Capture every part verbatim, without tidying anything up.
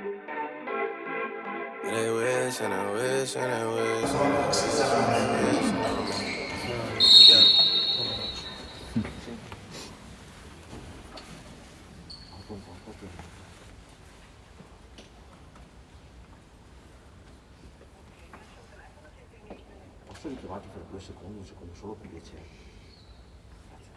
And they wish, and they wish, and they wish, and they wish, and they wish. Yeah. Posso richiamarti fra due secondi, un secondo solo per piacere? Grazie.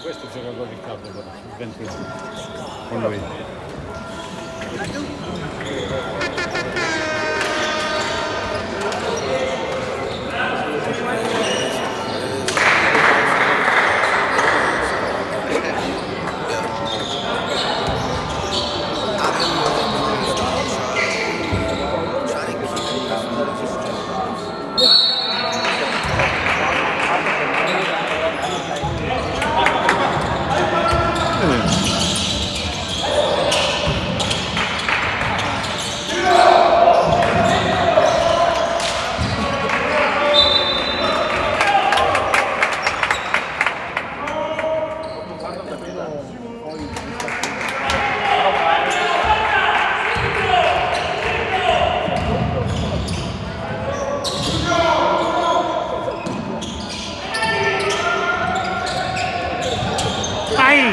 Questo giocatore di calcio, però, il ventuno, con lui. Ai!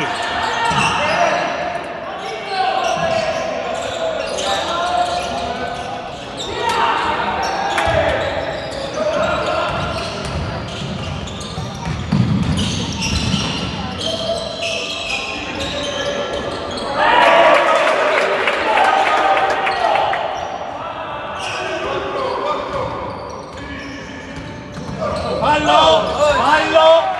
Fallo! Fallo!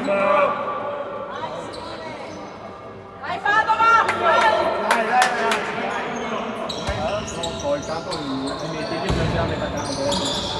No! Dai, Padova! Dai, dai, ragazzi, dai. No so, intanto i, i miei figli già a metà campo.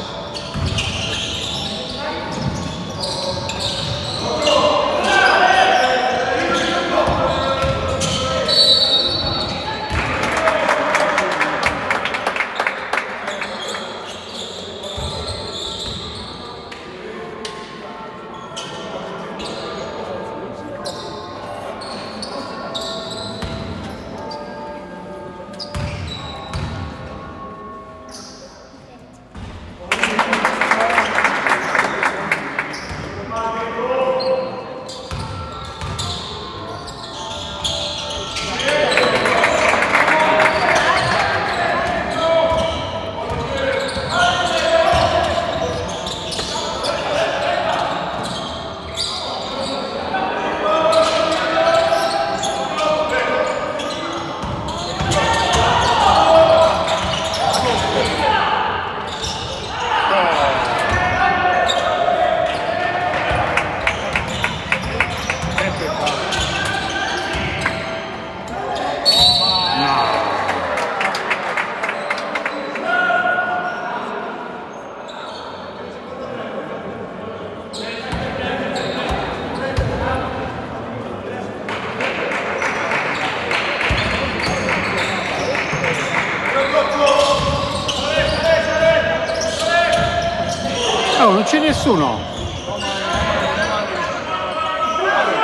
No, non c'è nessuno.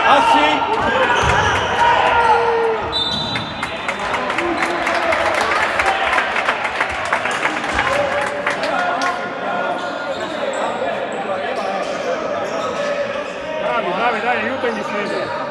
Ah, sì? Bravi, bravi, dai, aiuta in difesa.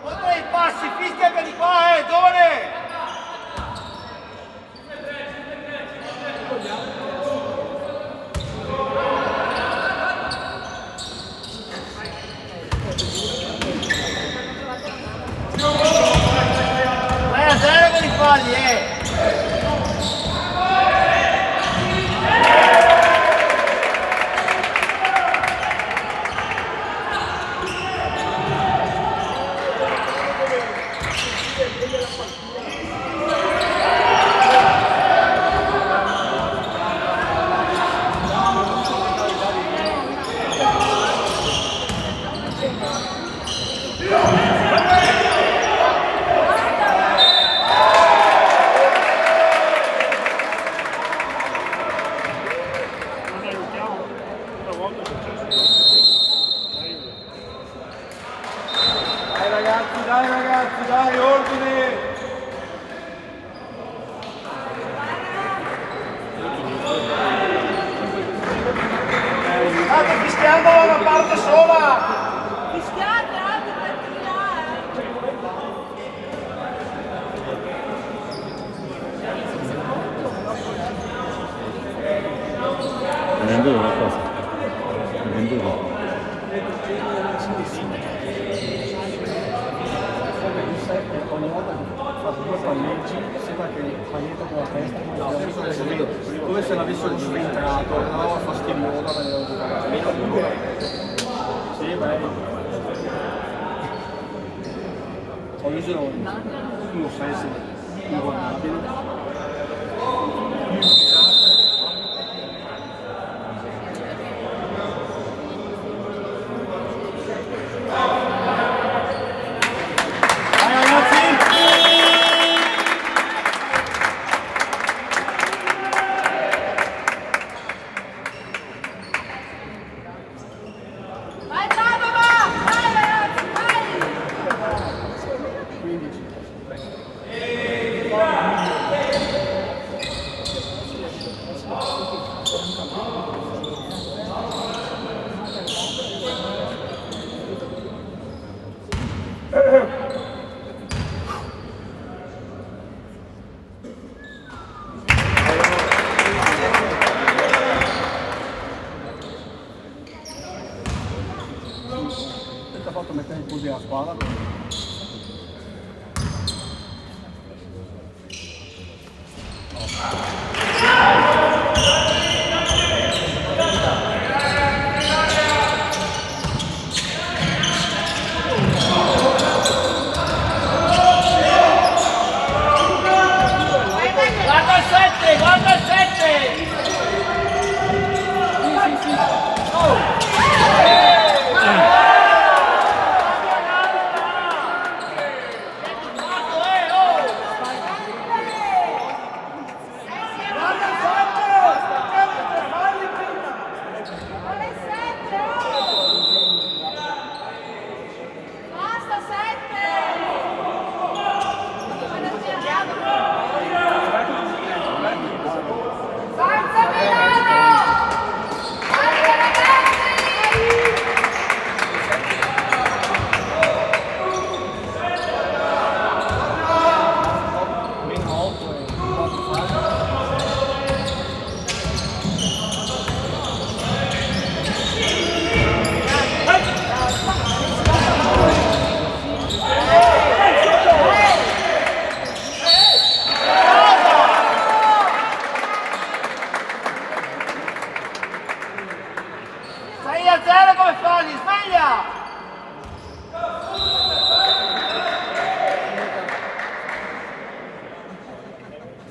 Oltre i pasi, fischia che di qua, eh, giovane! Vai a zero con i falli, eh! Dai ragazzi, dai ragazzi, dai, ordine! State fischiando da una parte sola! Fischiate, altri, fate di là, eh! È venduto qualcosa? È venduto? Ogni volta che fa due palleggi, sembra che fa niente con la testa, come se avesse sventrato, come se l'avessero sventrato, una roba fastidiosa, ma devo giocare. Sì, beh. Ho visto uno senso inguardabile. Vai, ragazzi! Vai, Padova! Vai, ragazzi, vai! Ti ga fato meter in cusì la squadra? Guarda el sete, guarda el sete! Sì, sì, sì. Oh!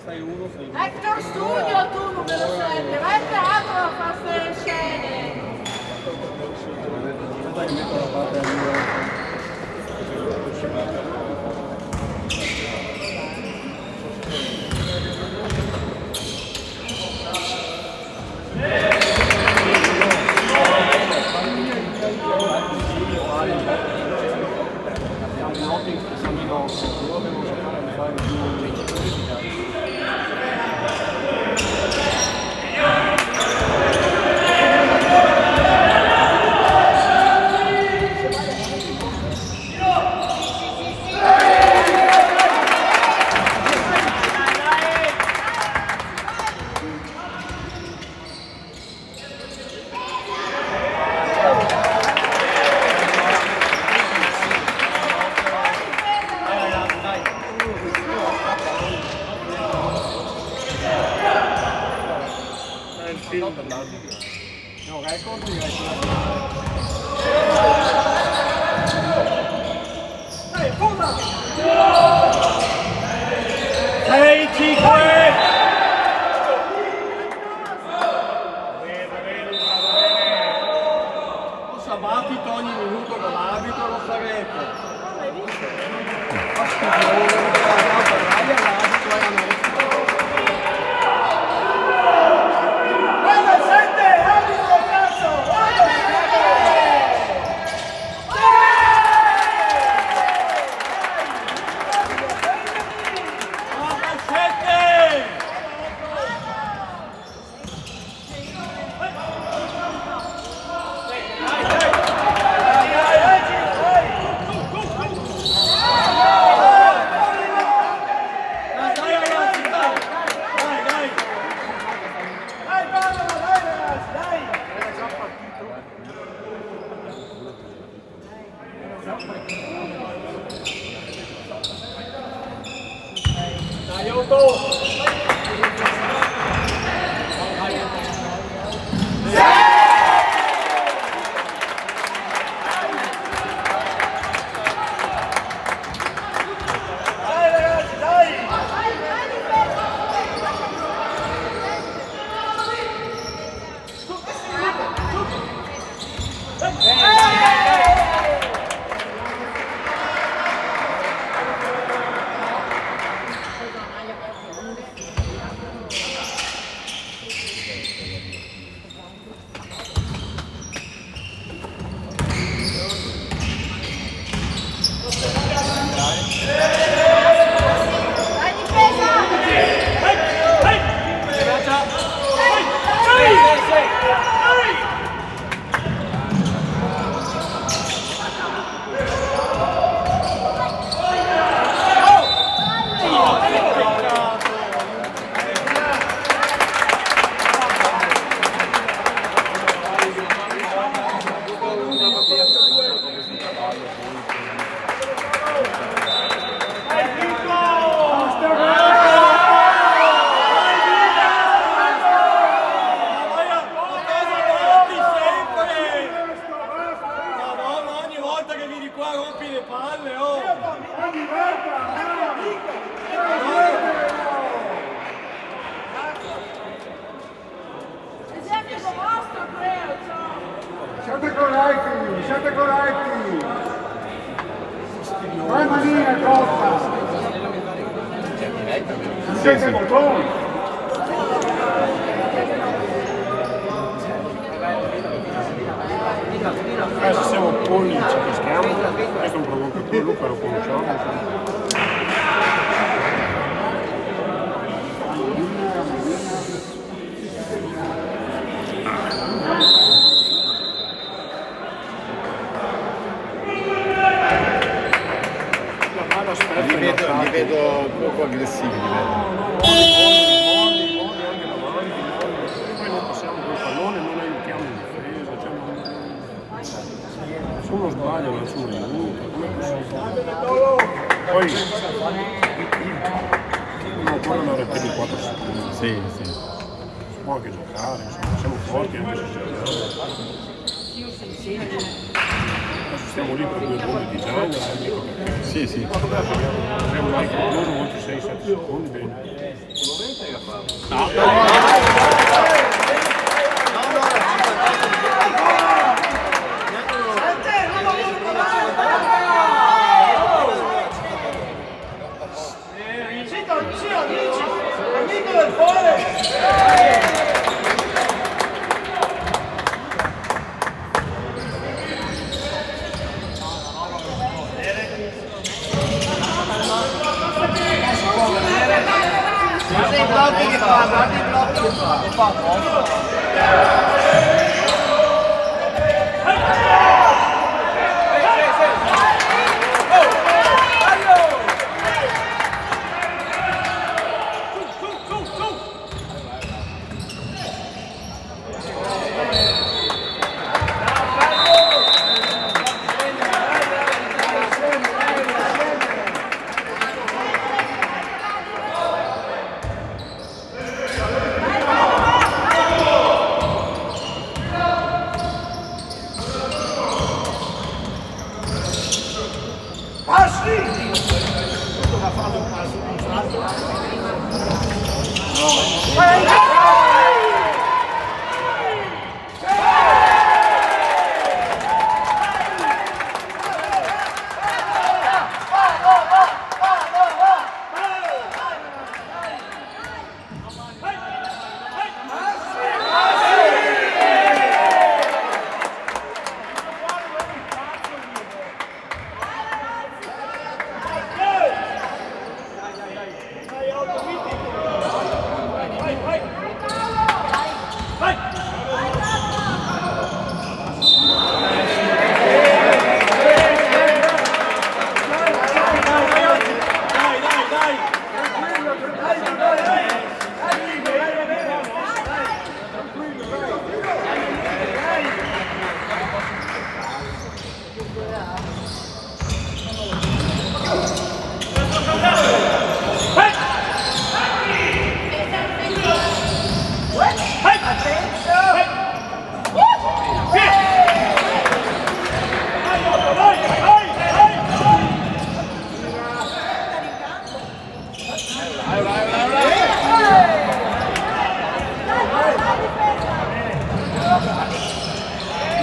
Actor Studio, tu numero sete, vai al teatro a far ste scene. Sei, cinque! Sa batito ogni minuto con l'arbitro, lo savete. Madonna, ogni volta che vien qua rompi le palle, oh! Ogni volta! Siate corretti, siate corretti. Vai, Manina, Costa. Siete botoni. Adesso siamo con il Città Schermo. Questo è un prodotto che Luca lo conosciamo. Li vedo, li vedo poco aggressivi, li vedo. Poi noi passiamo col pallone, non aiutiamo in difesa, cioè non, se uno sbaglia, non ci vuole aiuto, come possiamo fare? Poi non occorre andare più di quattro secondi. Sì, sì. Si può anche giocare, insomma, siamo forti anche se giochiamo. Adesso stiamo lì per due gol di Gianni, eh, dico che... Sì, sì. Abbiamo mai concluso oltre sei sette secondi, bene. Zito, zito, amici, amico del cuore. Guarda i blocchi che fa, guarda i blocchi che fa. Lo fa apposta.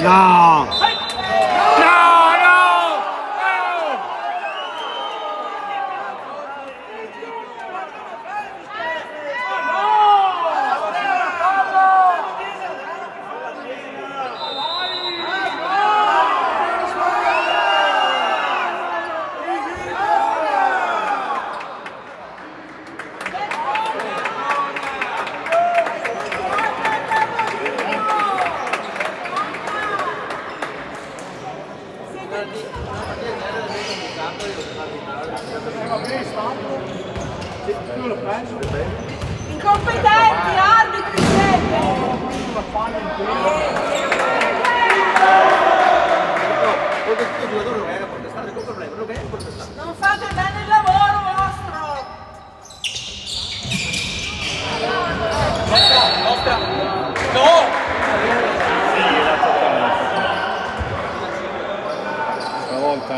No! No, no! Incompetenti, arbitri siete! Non fate bene il lavoro vostro! Nostra, nostra. No! Sì, era totalmente. Stavolta.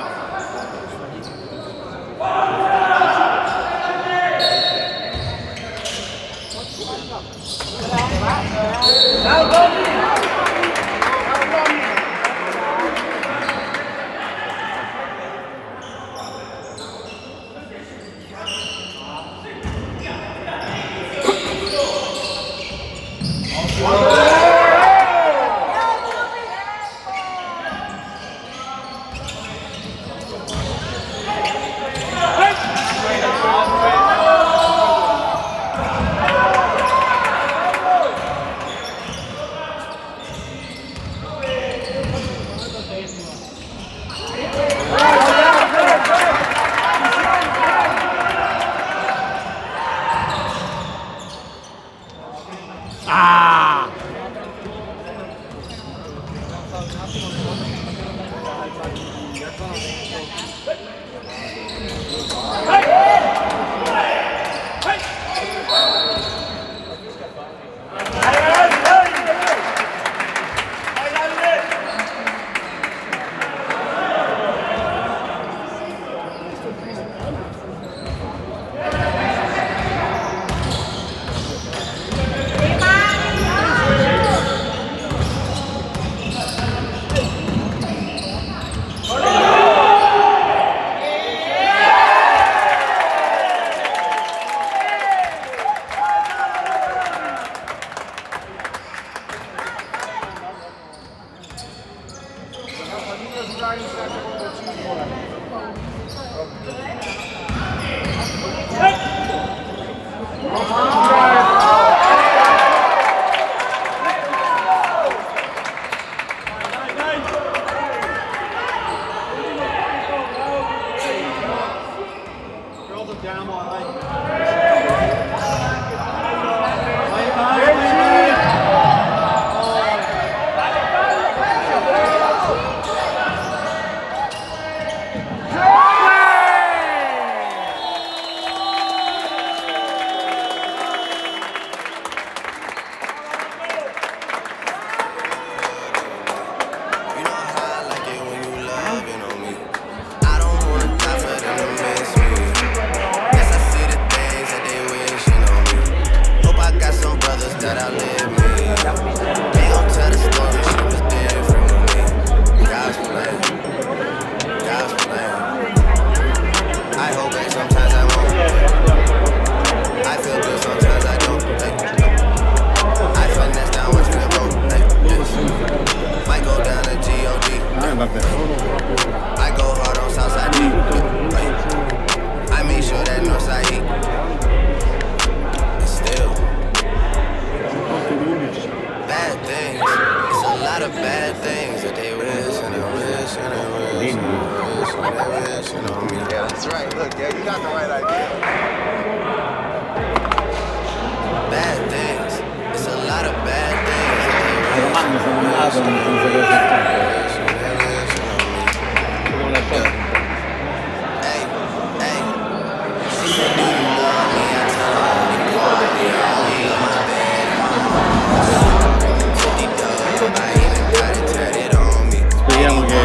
Speriamo che...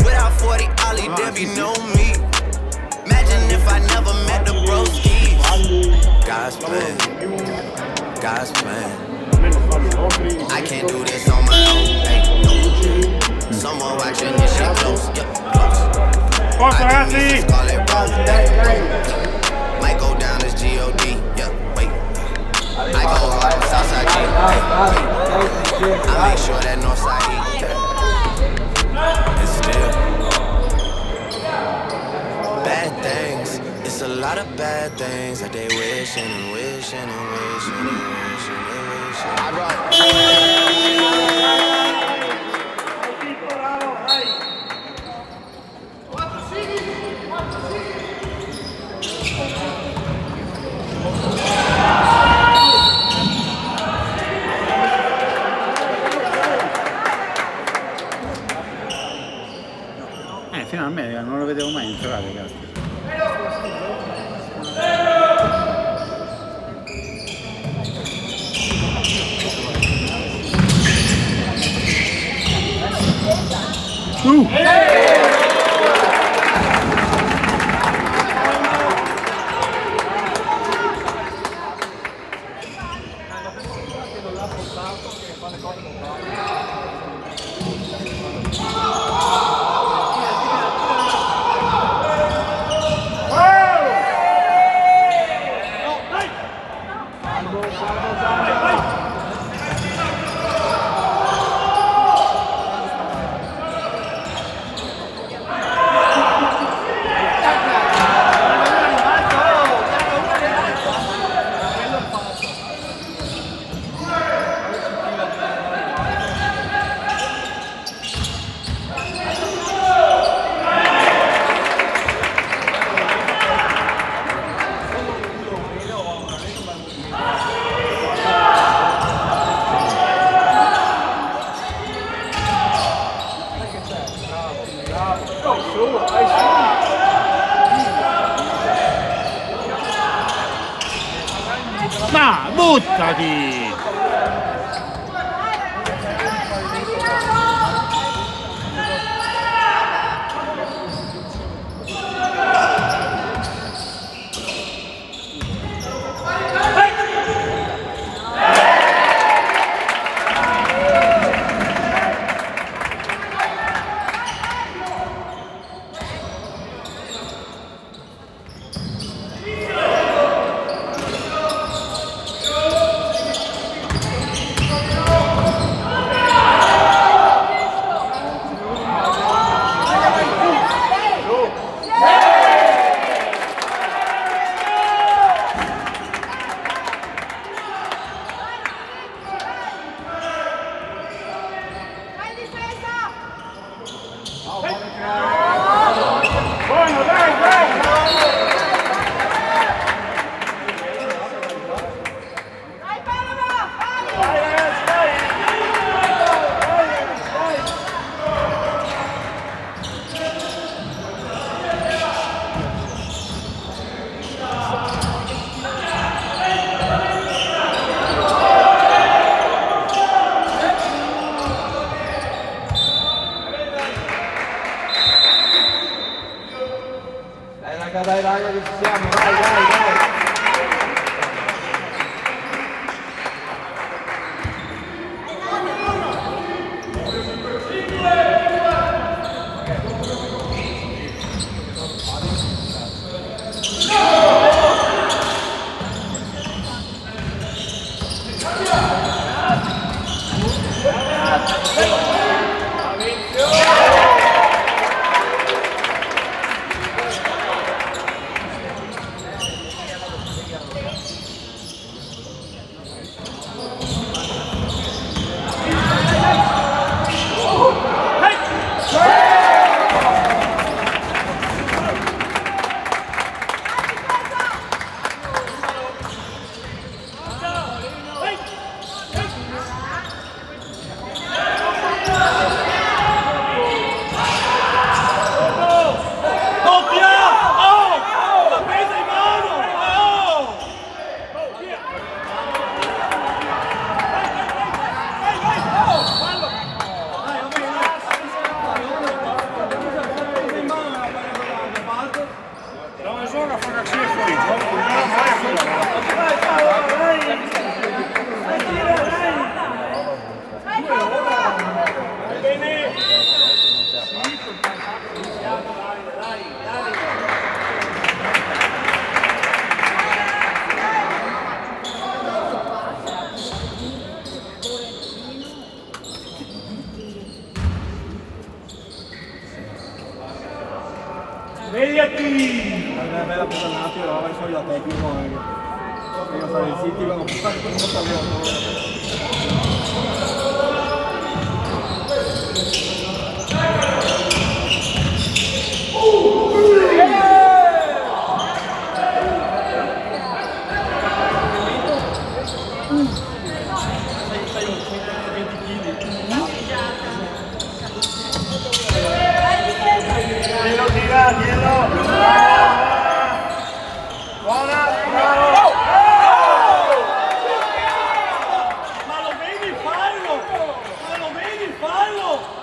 Without forty Ollie, there be no me. Imagine if I never met the broskies. God's plan, God's plan. I can't do this on my own. Ay, no. Someone watching this shit close, yeah, close. Forza, ragazzi! Scarlet Rose, yeah, wait. Might go down as G O D, yeah, wait. I go hard on Southside G, yeah, wait. I make sure that Northside eat, yeah. And still, bad things. It's a lot of bad things that they wishing and wishing and wishing and wishing and wishing. I run. Eh, finalmente, no lo vedevo mai entrare, cazzo. Uh! Ma buttati! Dai, raga, dai, raga, che ci siamo, dai, dai, dai. Svegliati! Una bella putanata, però, adesso io la tecnico anche. Io sarei zitti, ma non posso stare con molto allenatore. Tiro, tira, tiro. Buona, bravo. Ma lo vedi farlo? Ma lo vedi farlo?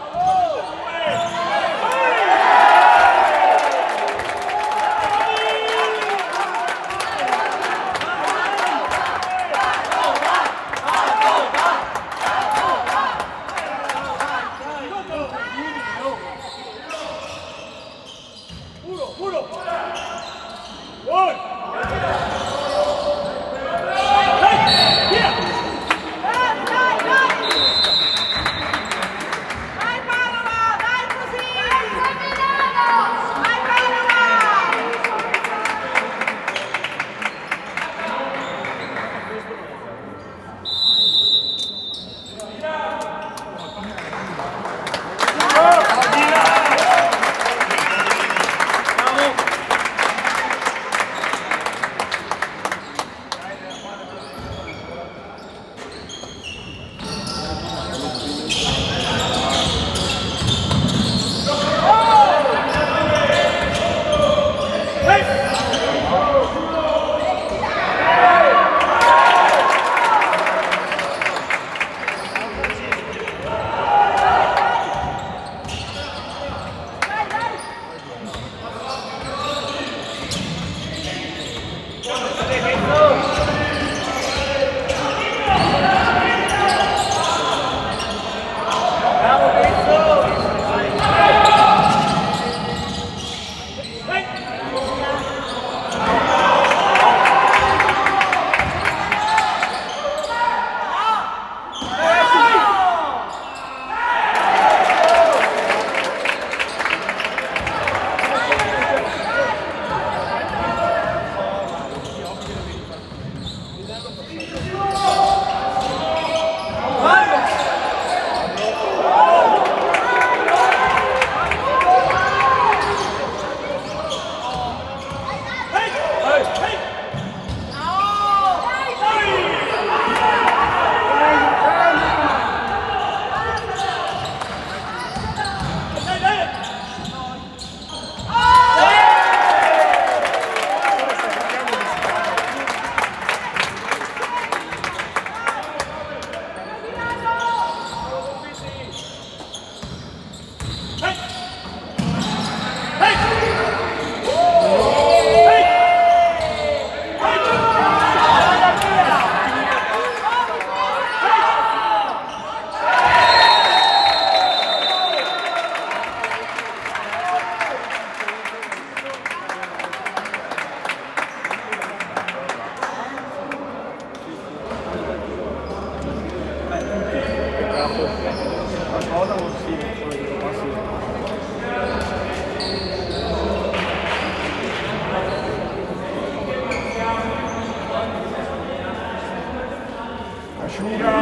Asciuga!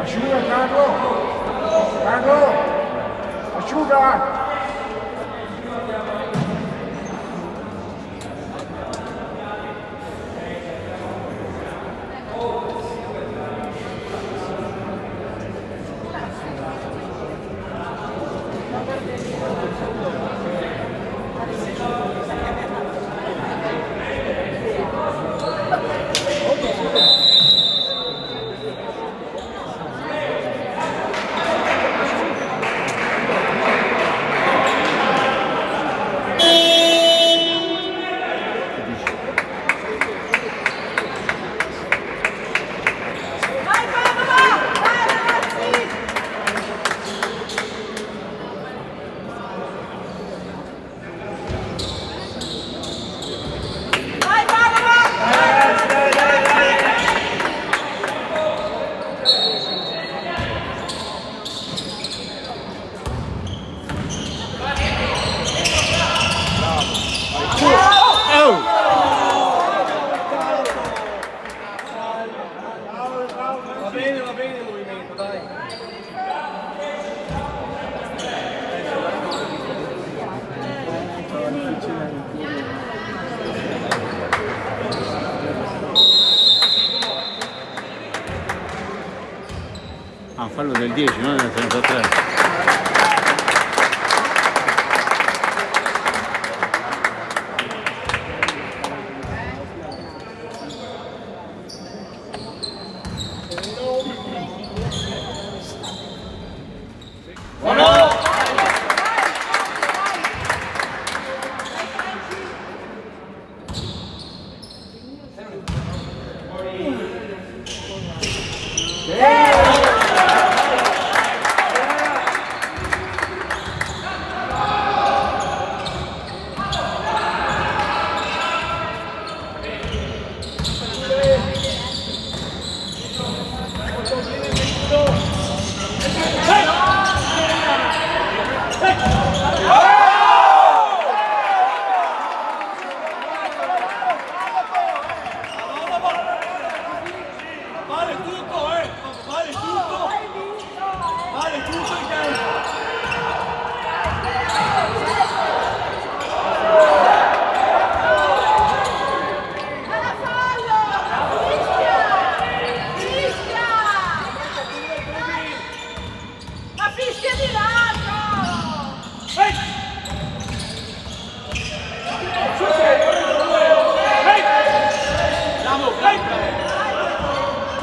Asciuga, Caco! Caco! Asciuga! Del dieci, no? Del trentatré. Vale tuto, eh! Vale tuto! Vale tuto in canpo! Ma fischia di largo! Ehi! Ehi! Bravo! Ehi!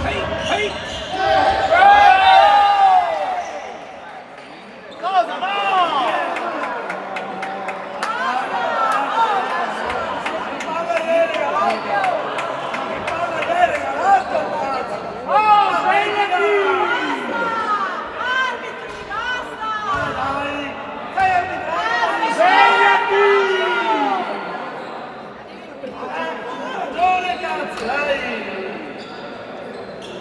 Ehi! Ehi! Cosa? No! Oh, svegliati! Arbitri, basta! Dai, dai, sei arbitrati! Svegliati! Ragione, cazzo, dai!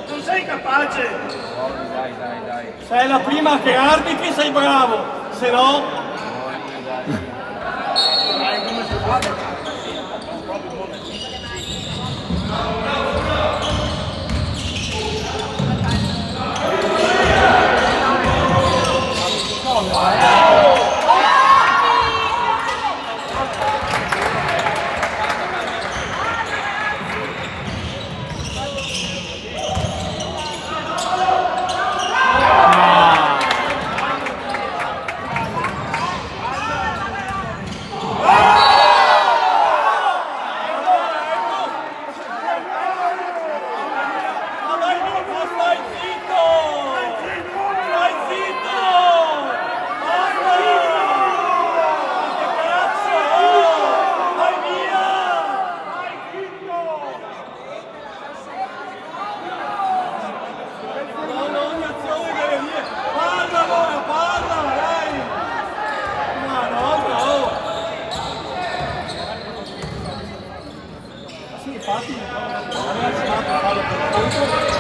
Non sei capace! Dai, dai, dai. Se è la prima che arbitri, sei bravo, se no... Madonna, ogni azione che vien. Parla, allora, parla, dai! Madonna, oh! Sì, infatti, non è arrivato a farlo per colpo.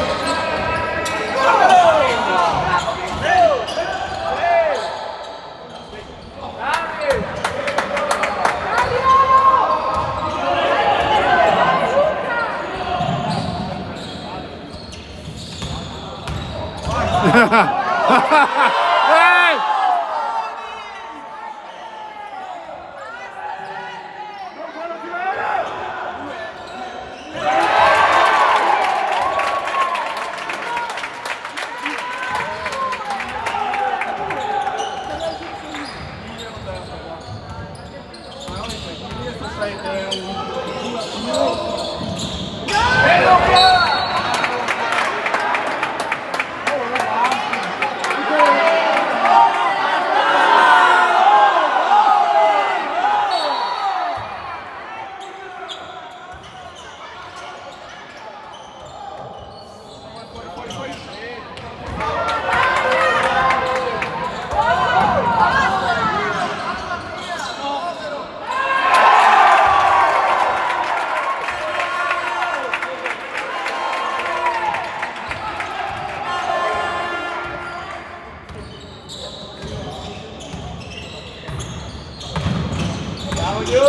Bravo, Gio!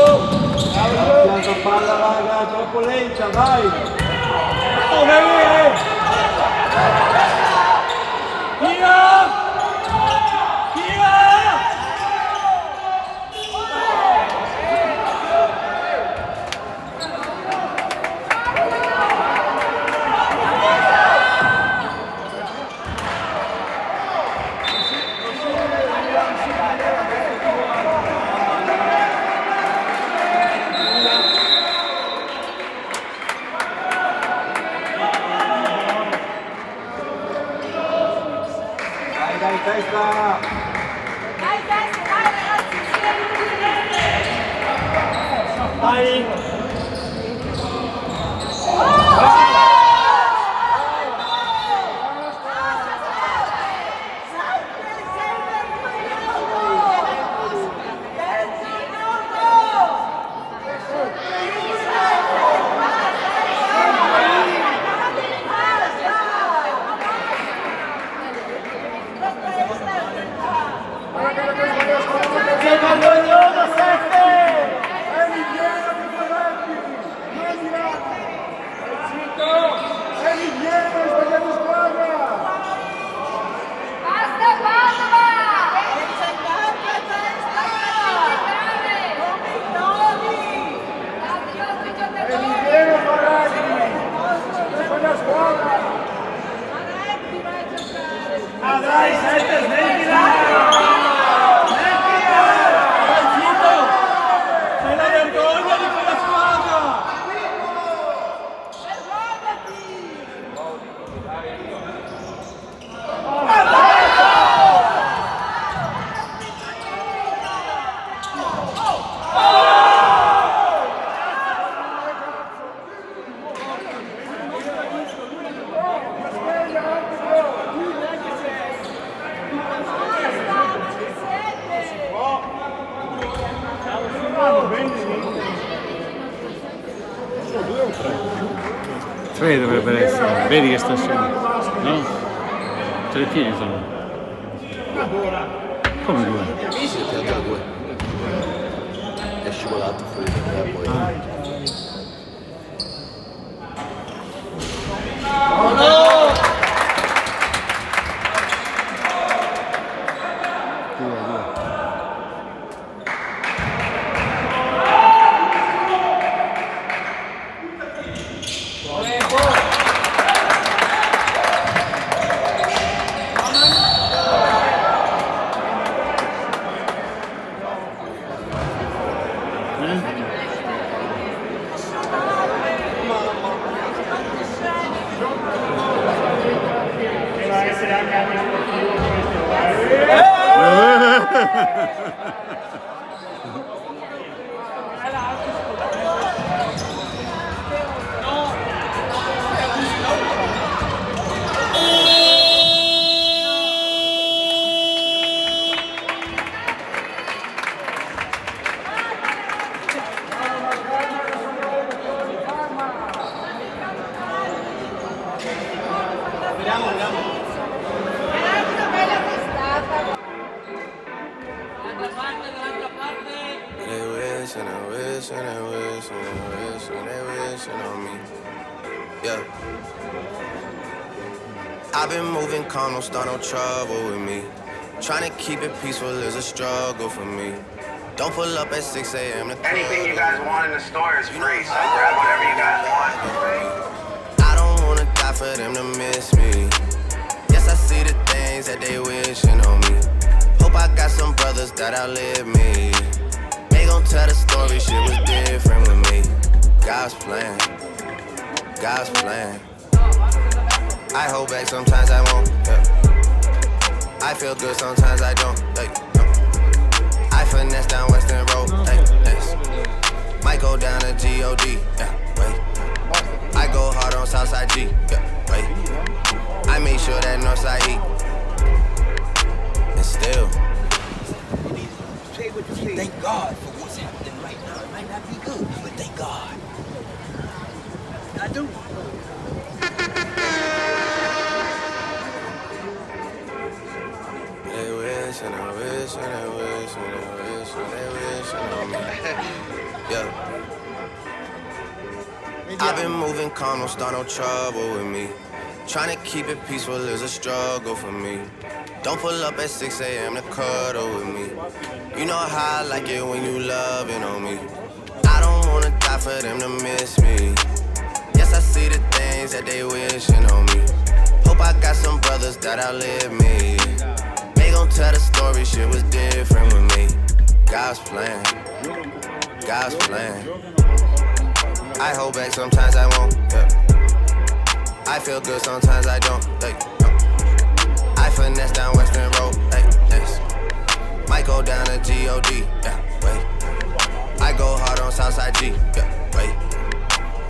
Bravo, Gio! Pianta palla larga, tropo lenta, vai! Oh, via! Via! Via! Dai, dai, dai, ragazzi, sì, sì, sì. Dai. Basta Padova! Ah, dai, senti, smettila! Smettila! Stai zitto! Sei la vergogna di quella squadra! Tre dovrebbero essere, vedi che sta scena, no? Tre tiri sono. Come due? Sì, pianta due. È scivolato fuori da tre e poi. Ah. Due, due. And they wishing, they wishing, they wishing, they wishing, they wishing on me. Yeah. I've been moving calm, don't start no trouble with me. Trying to keep it peaceful is a struggle for me. Don't pull up at six a m to anything you guys want in the store is free, so grab whatever you guys want. I don't wanna die for them to miss me. Yes, I see the things that they wishing on me. Hope I got some brothers that outlive me. They gon' tell the story, shit was different with me. God's plan, God's plan. I hold back, sometimes I won't, yeah. I feel good, sometimes I don't, like, no. I finesse down Weston Road, like, yes. Might go down to G O D, yeah, wait. I go hard on Southside G, yeah, wait. I make sure that Northside eat. And still. Say what you say. Thank God for what's happening right now. It might not be good, but thank God. I do. They wishing, they wishing, they wishing, they wishing, they wishing on me. Yeah. I've been moving calm, don't start no trouble with me. Trying to keep it peaceful is a struggle for me. Don't pull up at six a m to cuddle with me. You know how I like it when you loving on me. I don't wanna die for them to miss me. Yes, I see the things that they wishing on me. Hope I got some brothers that outlive me. They gon' tell the story, shit was different with me. God's plan, God's plan. I hold back, sometimes I won't, yeah. I feel good, sometimes I don't, like, no. I finesse down Weston Road, like, yes. down to G O D, yeah, wait. I go hard on Southside G, yeah, wait.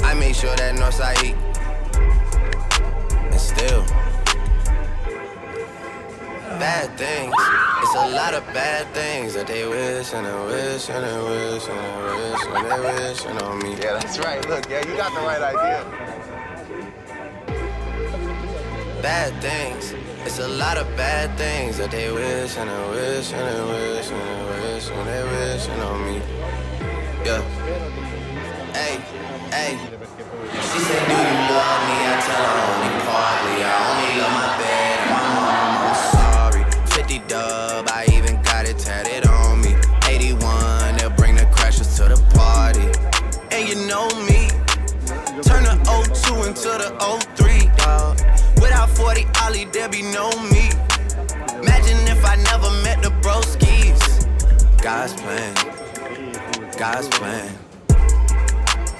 I make sure that Northside eat. And still, bad things. It's a lot of bad things that they wish and they wish and they wish and they wish and they wishing on me. Yeah, that's right. Look, yeah, you got the right idea. Bad things. It's a lot of bad things that they wish and they wish and they wish and they wish and they wishing on me. Yeah. Hey, hey. She said, "Do you love me?" I tell her only partly. I only love my bed and my mom. I'm sorry. Fifty dub, I even got it tatted on me. Eighty-one, they'll bring the crashers to the party. And you know me. Turn the oh two into the oh three, dawg. Without forty Oli, there be no me. Imagine if I never met the broskies. God's plan. God's plan.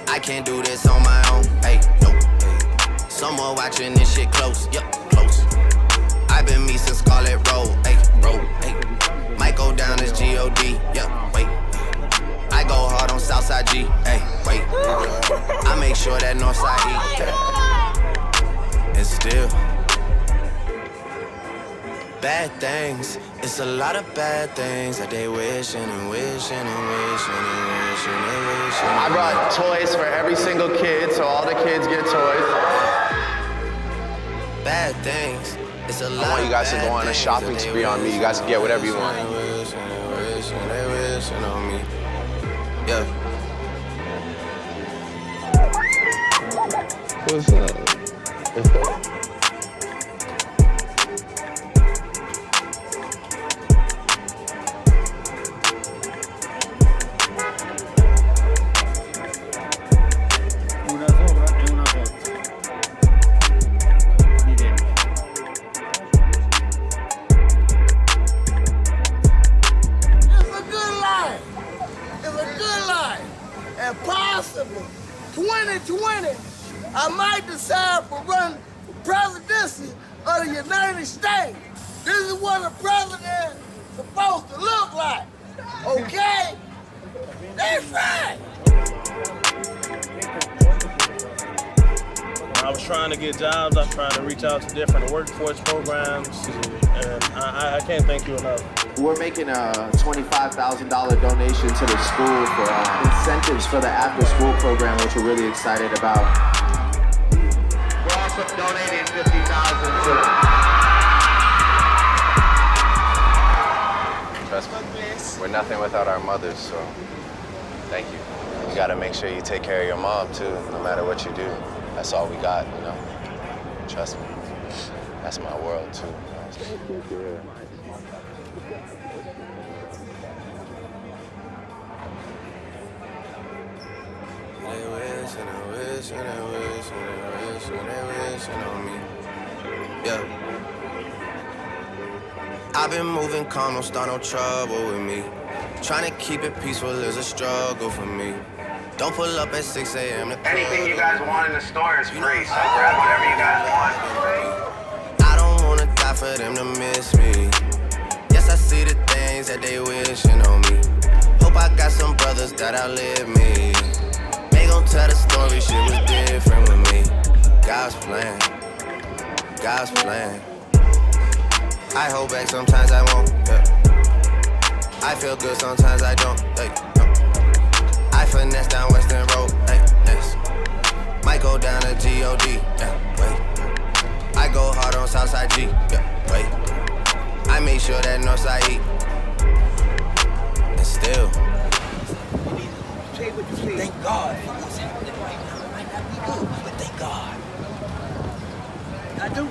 I can't do this on my own. Hey, no. Hey. Someone watching this shit close. Yup. Close. I been me since Scarlet Road, ayy, road, ayy. Might go down as G O D, yeah, wait. I go hard on Southside G, ayy, wait. I make sure that Northside eat. And still, bad things. It's a lot of bad things that they wishing and wishing and wishing and wishing and wishing. I brought toys for every single kid, so all the kids get toys. Bad things. It's a lot. I want you guys to go on a shopping spree on me. You guys can get whatever you want. They wishing and wishing and wishing on me. Yeah. What's up? Una sopra e una sotto. Di dentro. It's a good life. It's a good life. And possibly twenty twenty, I might decide for run for presidency of the United States. This is what a president supposed to look like. Okay? That's right. When I was trying to get jobs, I was trying to reach out to different workforce programs, and I, I, I can't thank you enough. We're making a twenty-five thousand dollar donation to the school for, uh, incentives for the after-school program, which we're really excited about. We're also donating fifty thousand to. Trust me, we're nothing without our mothers, so thank you. You gotta make sure you take care of your mom, too, no matter what you do. That's all we got, you know? Trust me. That's my world, too. Thank you, dear. They wish and they wish and they wish and they wish and they wishing on me. Yeah. I've been moving calm, don't start no trouble with me. Trying to keep it peaceful is a struggle for me. Don't pull up at six a.m. to anything you guys want in the store is free, so grab whatever you guys want. I don't wanna die for them to miss me. Yes, I see the things that they wishing on me. Hope I got some brothers that outlive me. They gon' tell the story, shit was different with me. God's plan, God's plan. I hold back, sometimes I won't, yeah. I feel good, sometimes I don't, hey, no. I finesse down Western Road, hey, next. Might go down to G O D, yeah, wait. I go hard on Southside G, yeah, wait. I make sure that Northside eat. And still. Thank God for what's happening right now. It might not be good, but thank God. I do.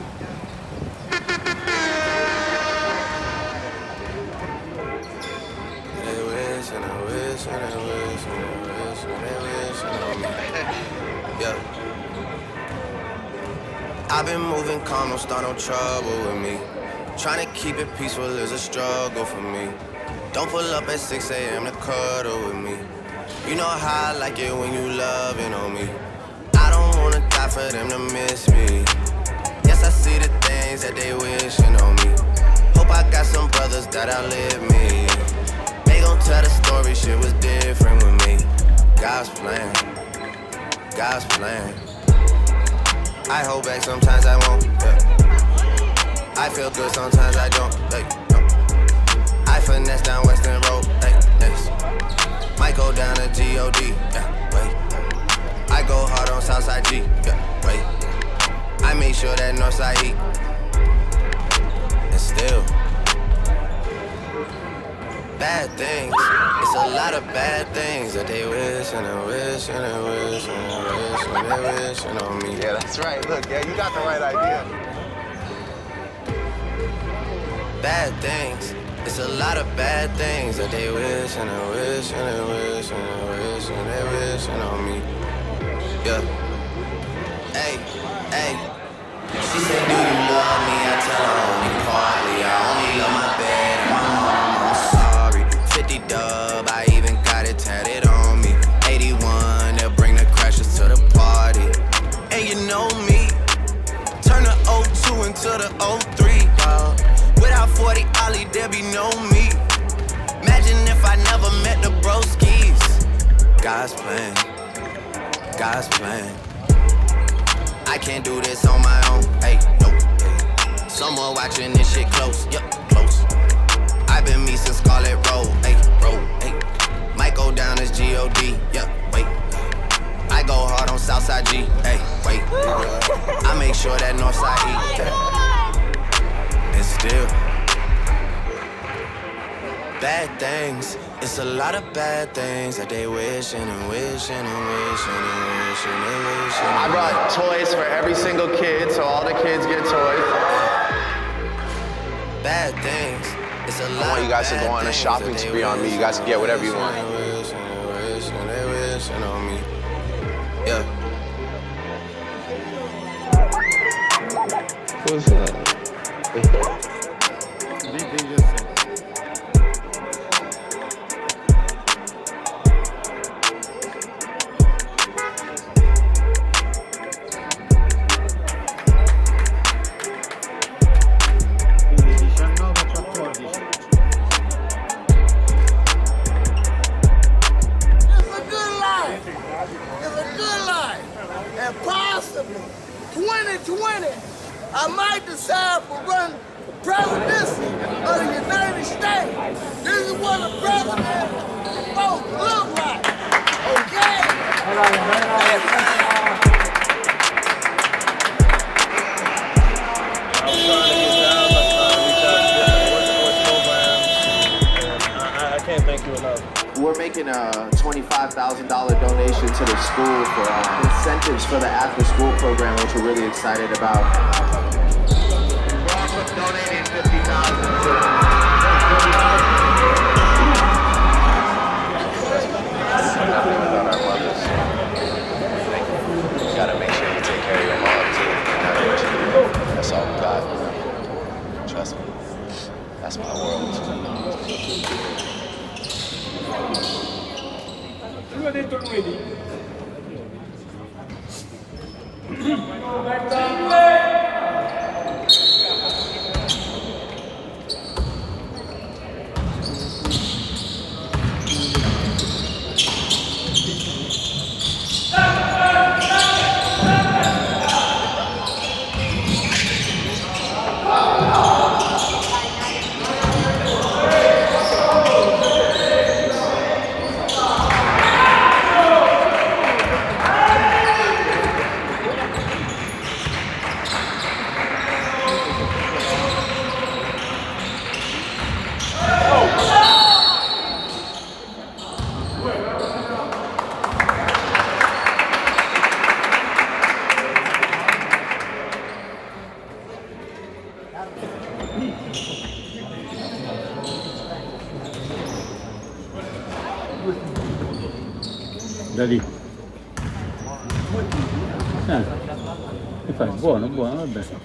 They wish and they wish and they wish and they wish and they wish on me. Yeah. I've been moving calm, don't start no trouble with me. Trying to keep it peaceful is a struggle for me. Don't pull up at six a.m. to cuddle with me. You know how I like it when you loving on me. I don't wanna die for them to miss me. Yes, I see the things that they wishing on me. Hope I got some brothers that outlive me. Every shit was different with me. God's plan, God's plan. I hold back, sometimes I won't, yeah. I feel good, sometimes I don't, hey, no. I finesse down Weston Road, hey, next. Might go down to G O D, yeah, wait. I go hard on Southside G, yeah, wait. I make sure that Northside eat. And still, bad things. It's a lot of bad things that they wish and they wish and they wish and they wish and they wishing on me. Yeah, that's right. Look, yeah, you got the right idea. Bad things. It's a lot of bad things that they wish and they wish and they wish and they wish and they wishing on me. Yeah. Hey, hey. She said, "Do you love me?" I tell her only partly. I only love my bed and my mom. I'm sorry. Fifty dub, I even got it tatted on me. Eighty-one, they'll bring the crashers to the party. And you know me. Turn the oh two into the oh three, dawg. Without forty Oli, there be no me. Imagine if I never met the broskies. God's plan, God's plan. I can't do this on my own, hey, no. Someone watching this shit close, yeah, close. I've been me since Scarlet Road, hey, road, hey. Might go down as G O D, yeah, wait. I go hard on Southside G, hey, wait. I make sure that Northside eat, yeah. And still, bad things. It's a lot of bad things that they wishing and wishing and wishing and wishing and wishing. I brought toys for every single kid, so all the kids get toys. Bad things. It's a lot. I want you guys to go on a shopping spree on me. You guys can get whatever you want. Wishing and wishing and wishing and wishing on me. Yeah. What's up? Quindi diciannove a quattordici. It's a good life. It's a good life. And possibly twenty twenty, I might decide for running for presidency of the United States. This is what a president is supposed to look like. Okay? I'm trying to get jobs. I'm trying to reach out to different workforce programs. And I, I, I can't thank you enough. We're making a twenty-five thousand dollar donation to the school for, uh, incentives for the after-school program, which we're really excited about. We're also donating fifty thousand to... Nothing without our mothers. You gotta make sure you take care of your mom too, no matter what you do. That's all we got. Trust me. That's my world. Lui ha detto lunedì. Da lì. Eh, che fai? Buono, buono, vabbè. Se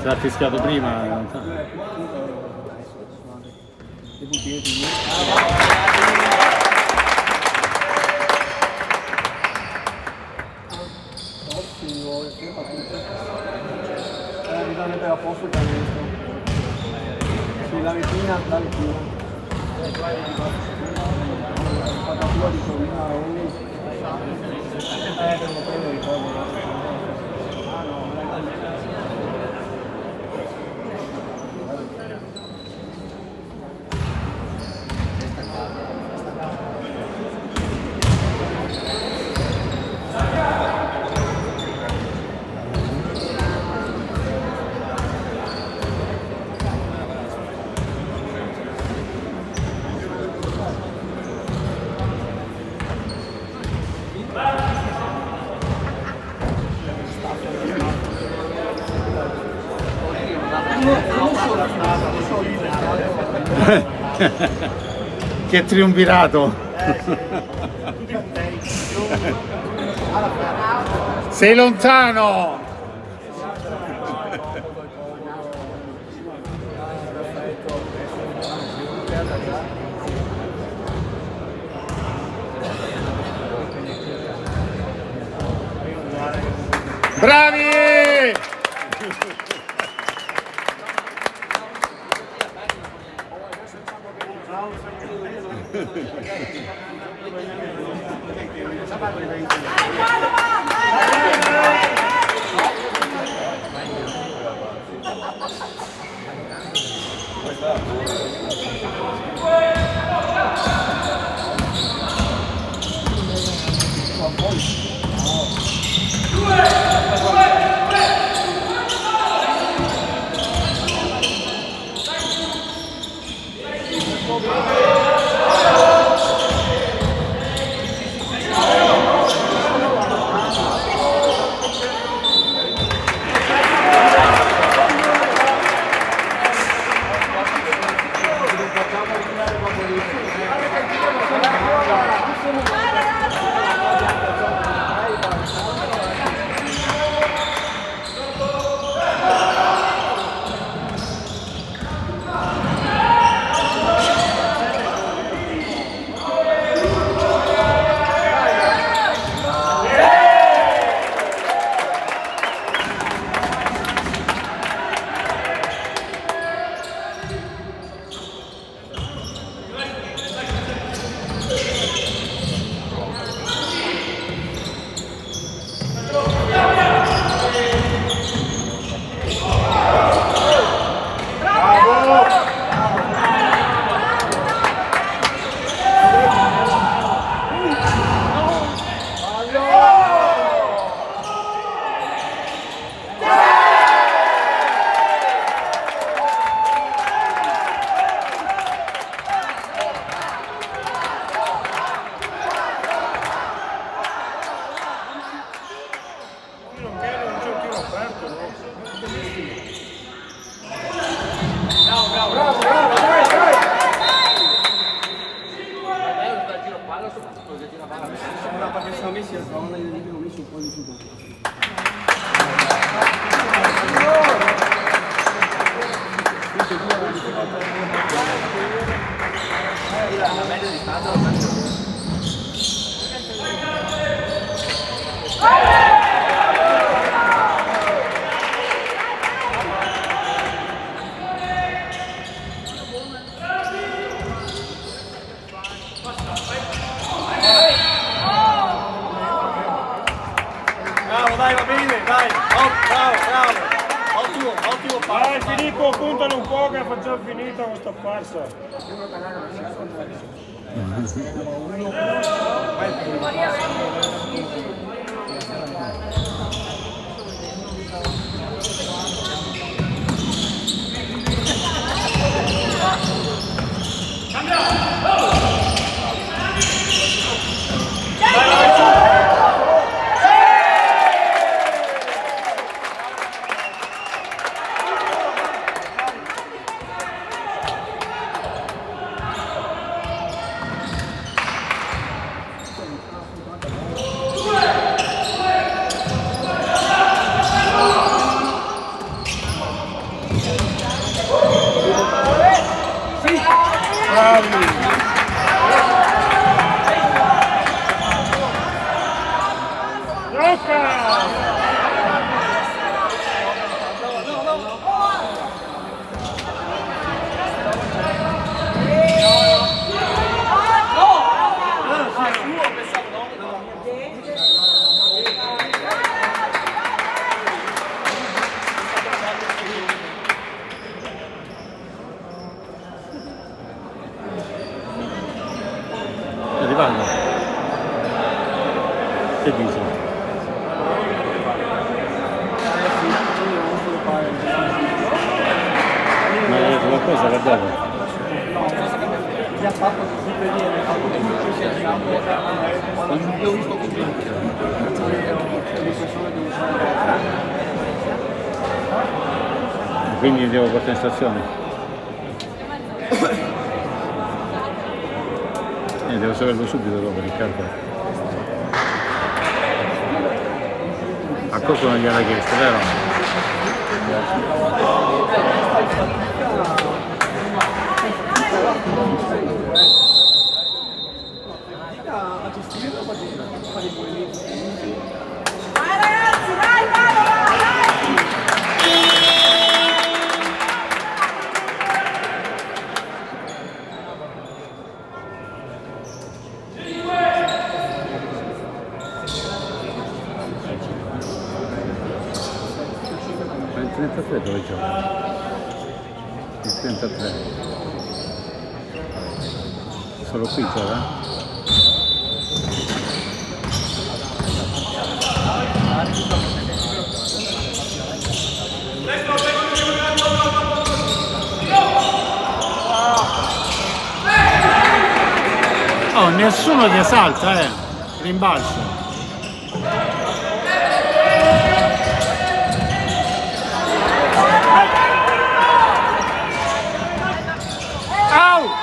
l'ha fischiato prima, in realtà. Eh, bisogna metare a posto il canestro. Sì, la vetrina, la vetrina. Spaccatura di Torino, Maroni. Eh, devo prendere il coso, no? Che triunvirato! Sei lontano! Bravi! Bravo, bravo, dai, dai! Perché se no messi al pallone, io dico, ho messo un po' di Bravo, dai, va bene, dai. Ot-, bravo, bravo. Ottimo, ottimo passo. Dai, Filippo, puntalo un po' che facciamo finita con sta farsa. Bravi! Luca! Dove? Quindi devo portare in stazione? Eh, devo saperlo subito dopo, Riccardo. A cosa non gliel'ha chiesto, vero? Vai, ragazzi, vai, vai, vai, vai! Ma il trentatré dove gioca? Il trentatré. Solo qui gioca? Oh, nessuno che salta, eh. Rimbalzo. Au!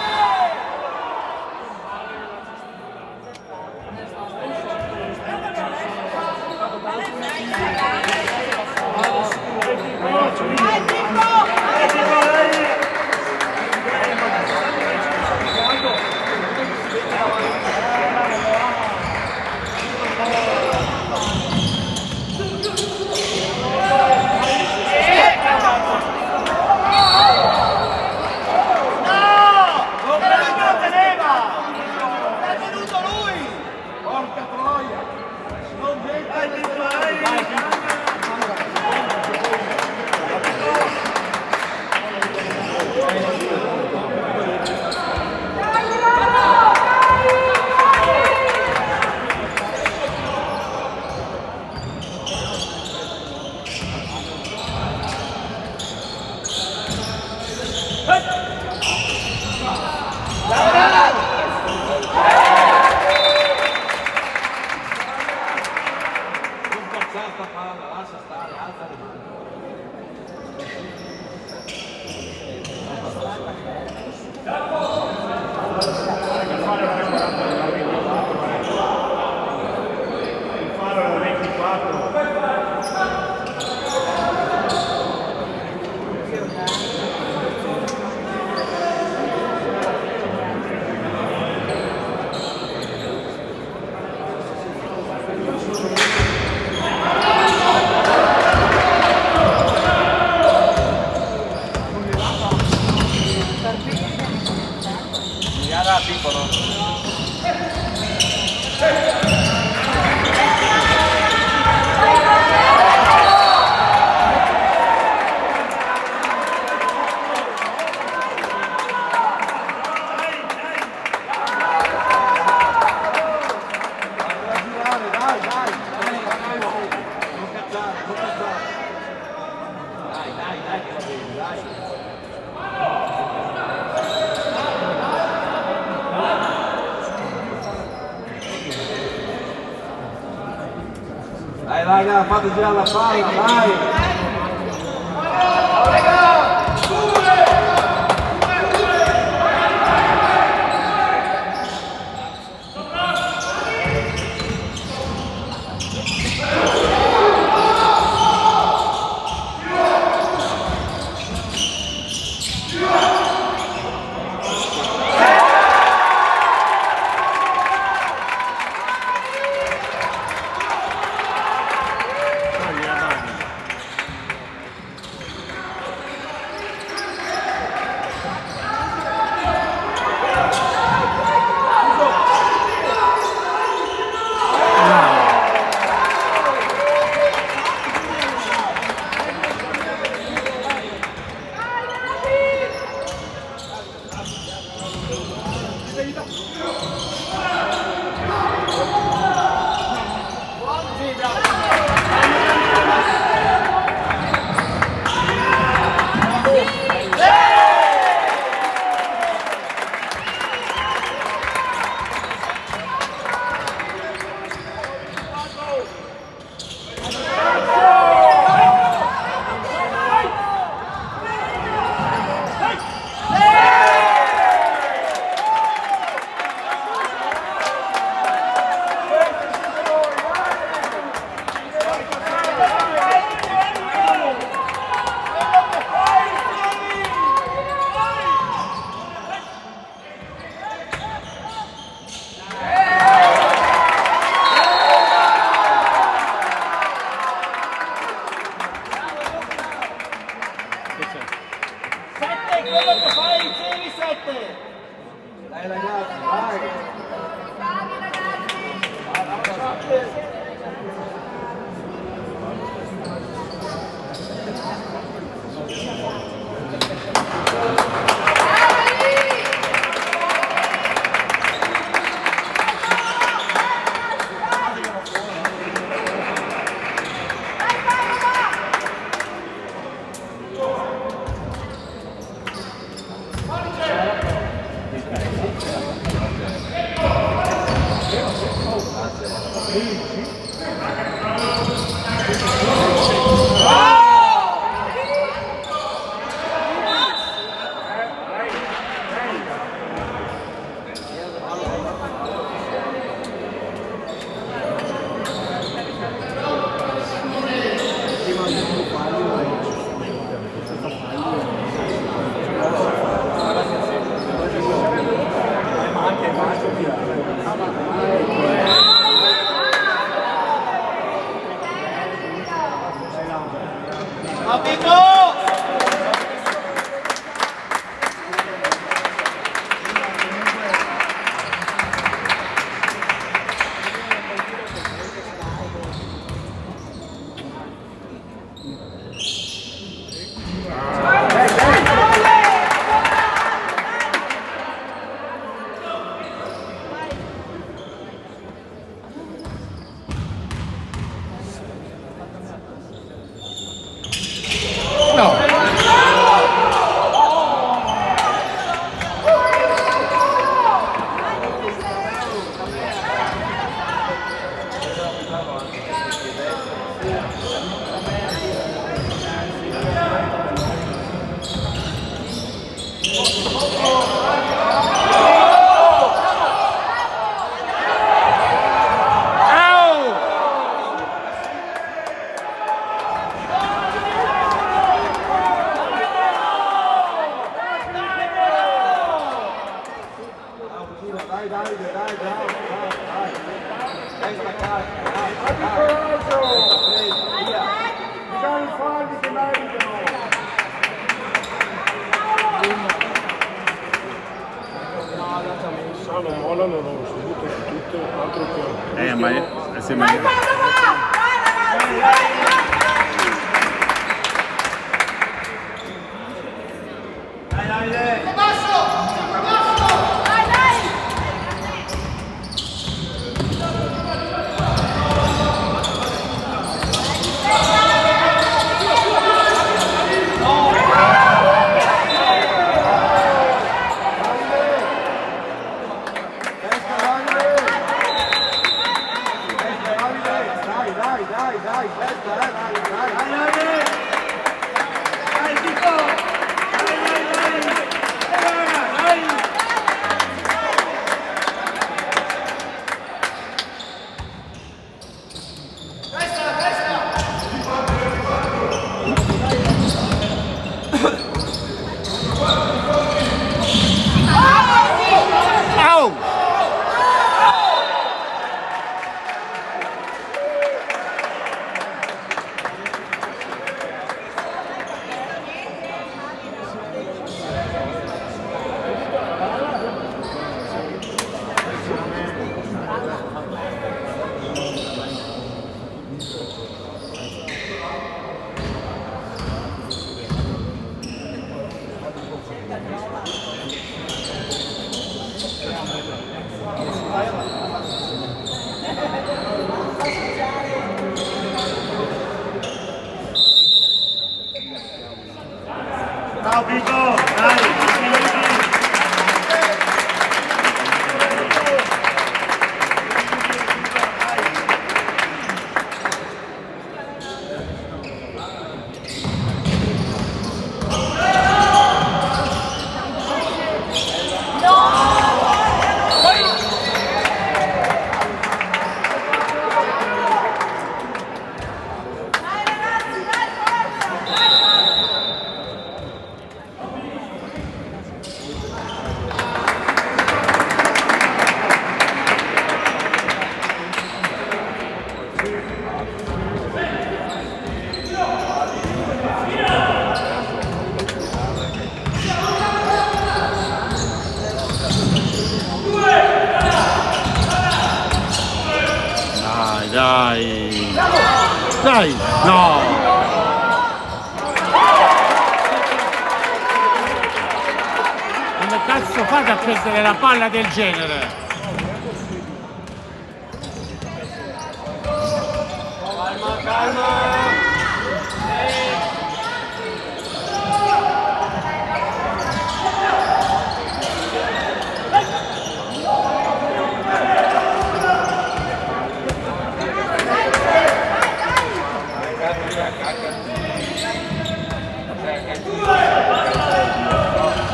Dai, raga, fate girare la palla, dai! Quello che fa i zeri sette. Dai, ragazzi, dai. Dai, dai, dai, bravo, bravo, dai. Destra, calma, calma, calma. Via. Bisogna farli che meritano. No, no, no, se butta su tutte, altro che... Eh, ma, eh, sì, ma... Dai, dai, dai, dai, dai, dai, dai. Dai, Chico! Dai, dai, dai! Dai, dai, dai! Au! Bravo, Pippo, dai, dai. Dai, no! Come cazzo fate a perdere la palla del genere?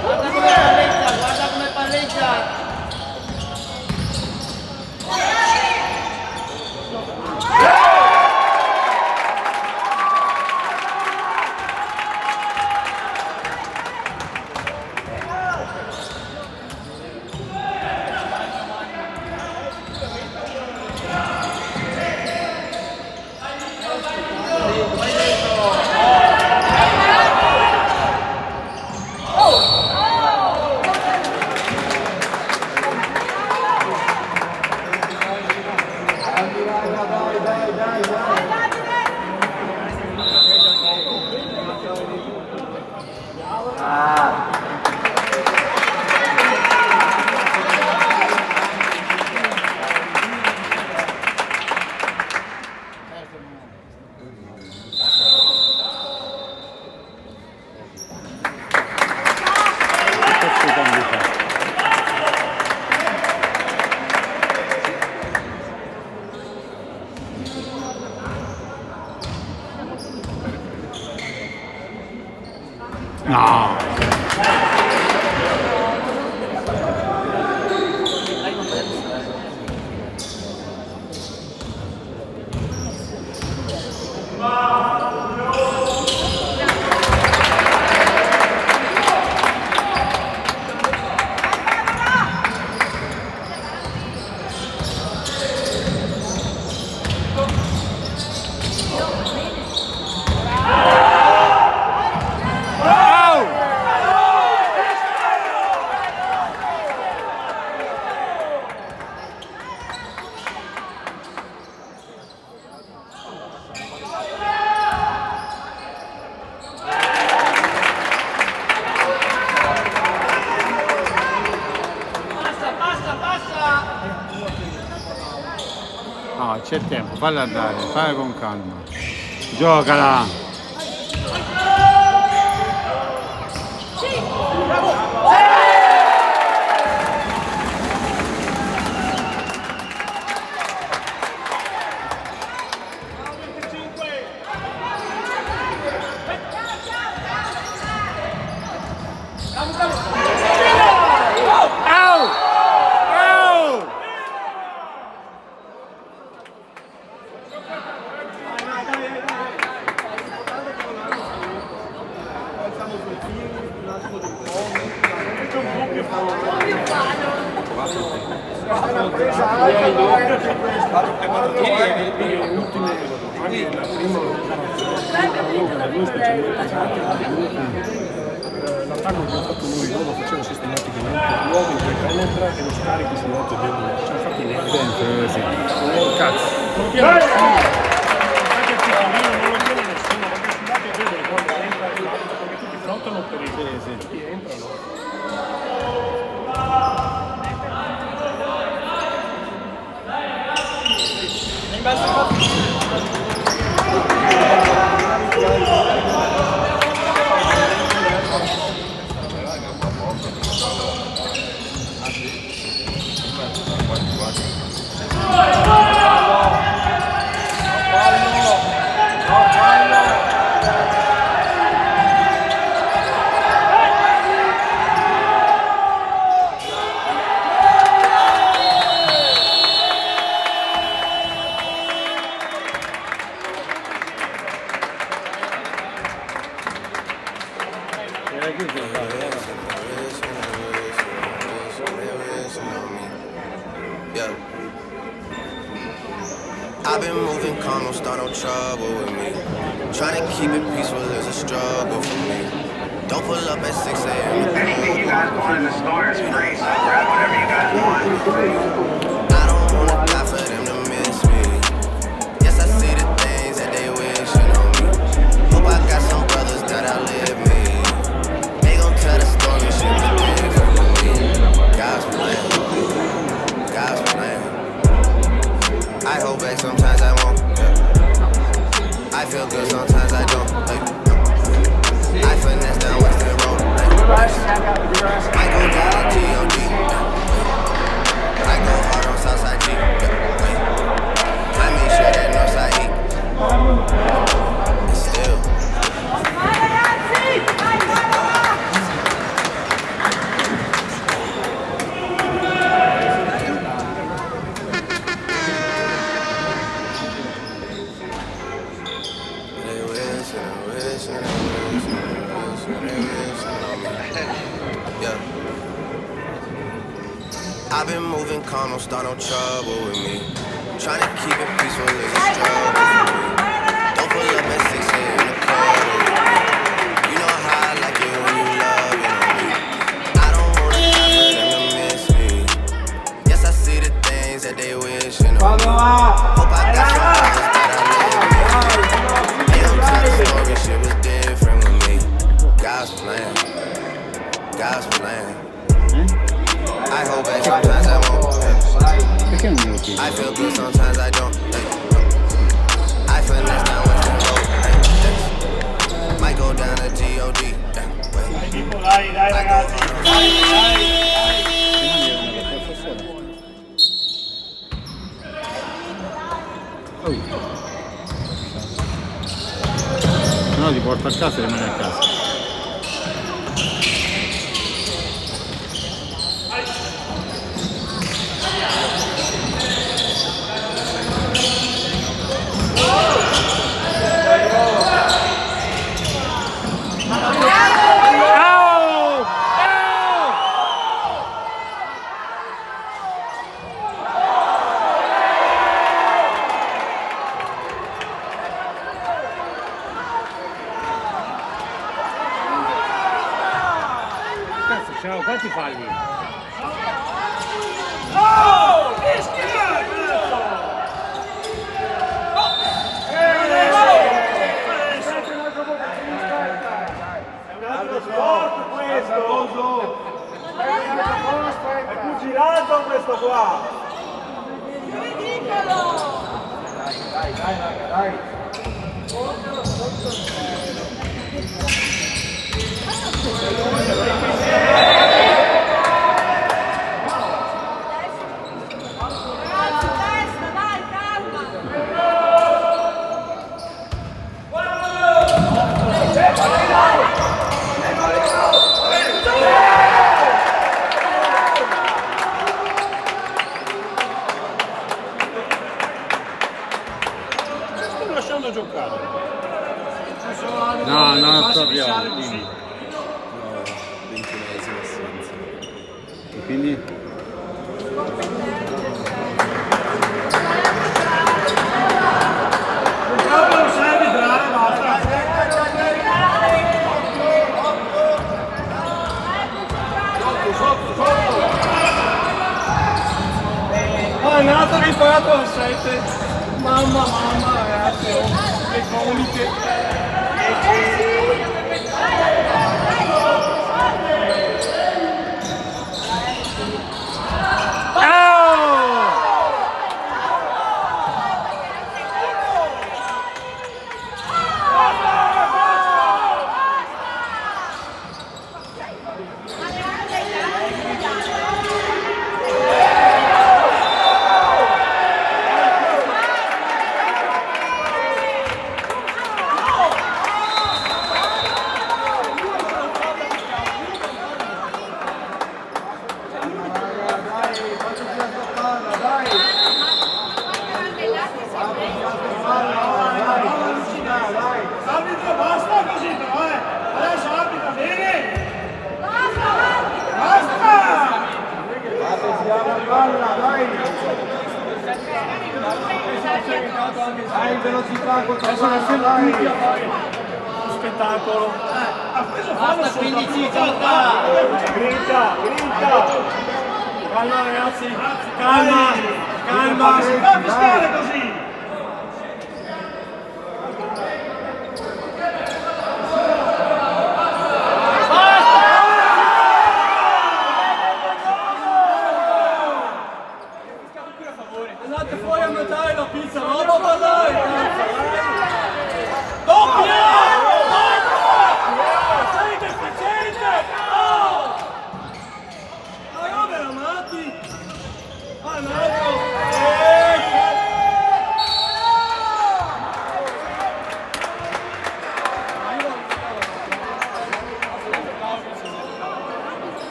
Guarda come palleggia, guarda come palleggia. No. No, c'è tempo, falla andare, falla con calma. Giocala! L'attacco che abbiamo fatto noi, loro lo facevano sistematicamente, l'uomo che penetra e lo scarico sul lato debole, non ci hanno fatto niente. Sì, sì, sì. Cazzo. Non viene nessuno, anche il piccolino non lo tiene nessuno, perché sul lato debole quando entra, perché tutti flotano per il... Sì, sì. Tutti entrano. Yeah. I've been moving calm, don't start no trouble with me. Tryna keep it peaceful is a struggle for me. Don't pull up at six a m. Anything you guys want in the store is free, so grab whatever you guys want. I don't wanna die for them to miss me. Yes, I see the things that they Feel good, sometimes I don't. Ay. I finesse down Weston Road. Ay. Might go down G O D. Ay. I go hard on Southside G. Ay. I make sure that Northside eat. And still. They wishing, wishing, wishing, wishing, they wishing on me. Yeah. I've been moving calm, don't start no trouble with me. Tryna keep it peaceful is a struggle for me. Don't pull up at six a m in the club with me. You know how I like it when you loving on me. I don't wanna die for them to miss me. Yes, I see the things that they wishing on me. Hope I got some brothers that I live with. They don't tell the story, shit was different with me. God's plan, God's plan. I hold back sometimes I won't. Perché non me lo chiedi? I feel good, sometimes I don't. I finesse down Weston Road. Might go down to G O D. Dai, dai, ragazzi, dai, dai. Se no ti porto a casa e rimani a casa. Cazzo, ciao, quanti falli? È un altro sport questo! È pugilato questo qua! Che ridicolo! Dai, dai, dai, dai, dai. Sto lasciando giocare. No, no, proprio. Così. No, ventunesimo assenza. E quindi? Sotto, sotto, sotto! Ah, Natali, pagato a sette. Mamma, mamma, ragazzi, oh, che comiche. Arbitro, basta così però, eh! Adesso arbitra, bene! Basta! Basta! Dai, velocità, controlla, dai. Spettacolo. Basta, quindici, gioca! Grinta, grinta! Calma, ragazzi, calma, calma. Non si fa fischiare così! Andate fuori a mangiare la pizza, no? Ma dai, cazzo, dai!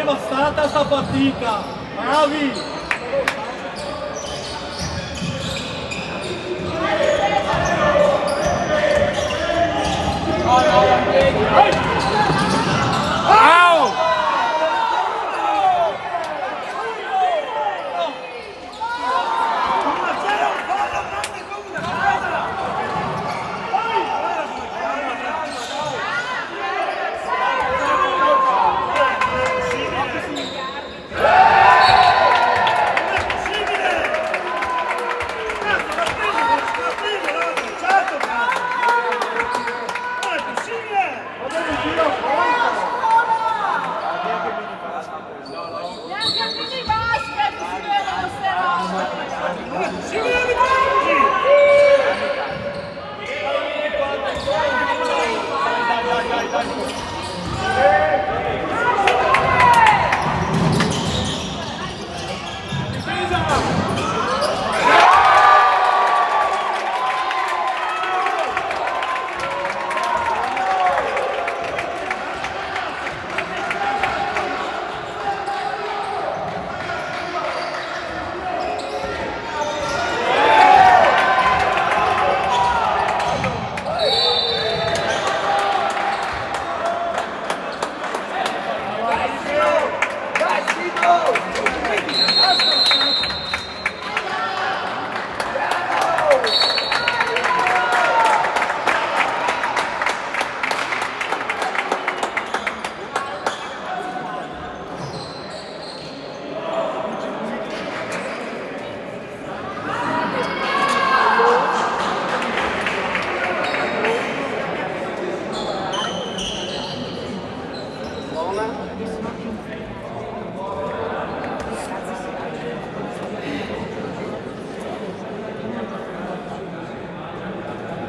Passata sta partita, bravi!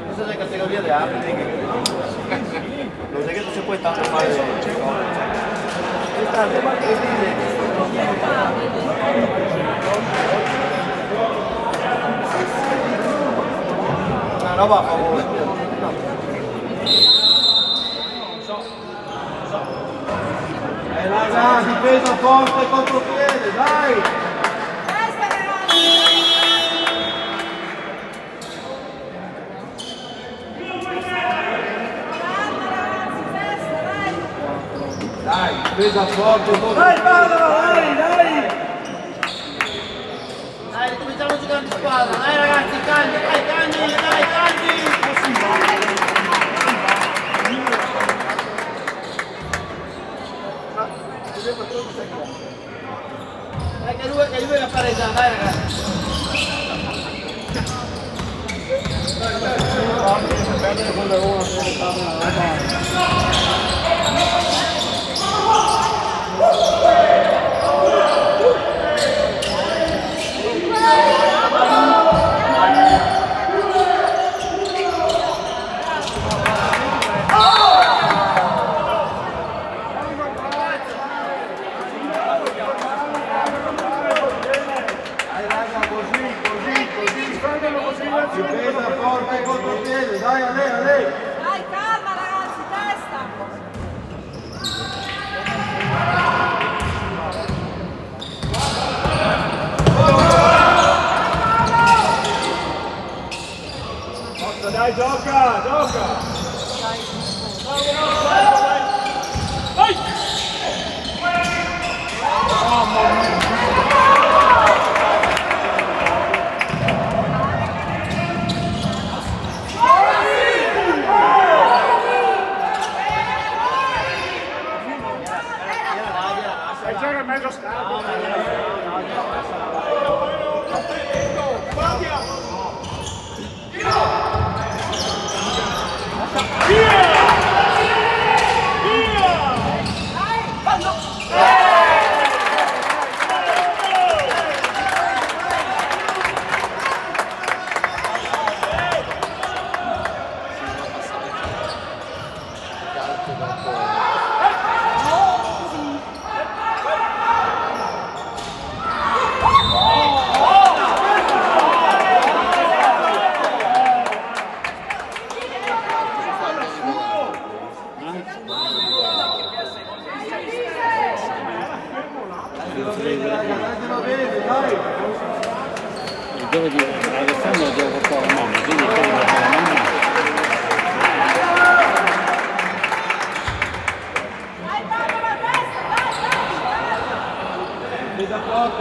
Questa xe la categoria de Africa. No xe che no se pol tanto fare. Una roba a favore. Eh, raga, difesa forte, contropiede, dai! Dai, difesa forte, contropiede. Dai, dai, dai! Dai, ricominciamo a giocare in squadra, dai ragazzi, calmi, dai, calmi, dai, calmi! Dai, che lui, che lui la pareggia, dai ragazzi! Dai, raga, cusì, cusì, cusì. Difesa forte, contropiede, dai, Ale, Ale. Dai, calma, ragazzi, testa. Forza, dai, gioca, gioca! Dai! Mamma mia! E c'era mezzo stadio.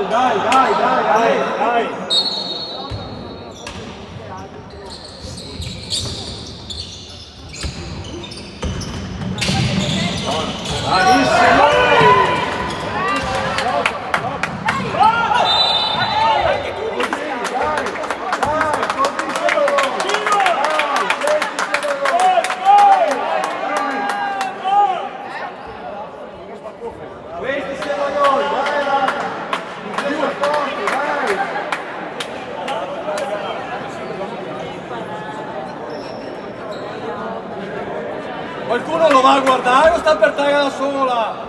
Dai, dai, dai, dai, dai. Questi siamo noi, dai, dai. Difesa forte, dai. Qualcuno lo va a guardare o sta per tera da solo là?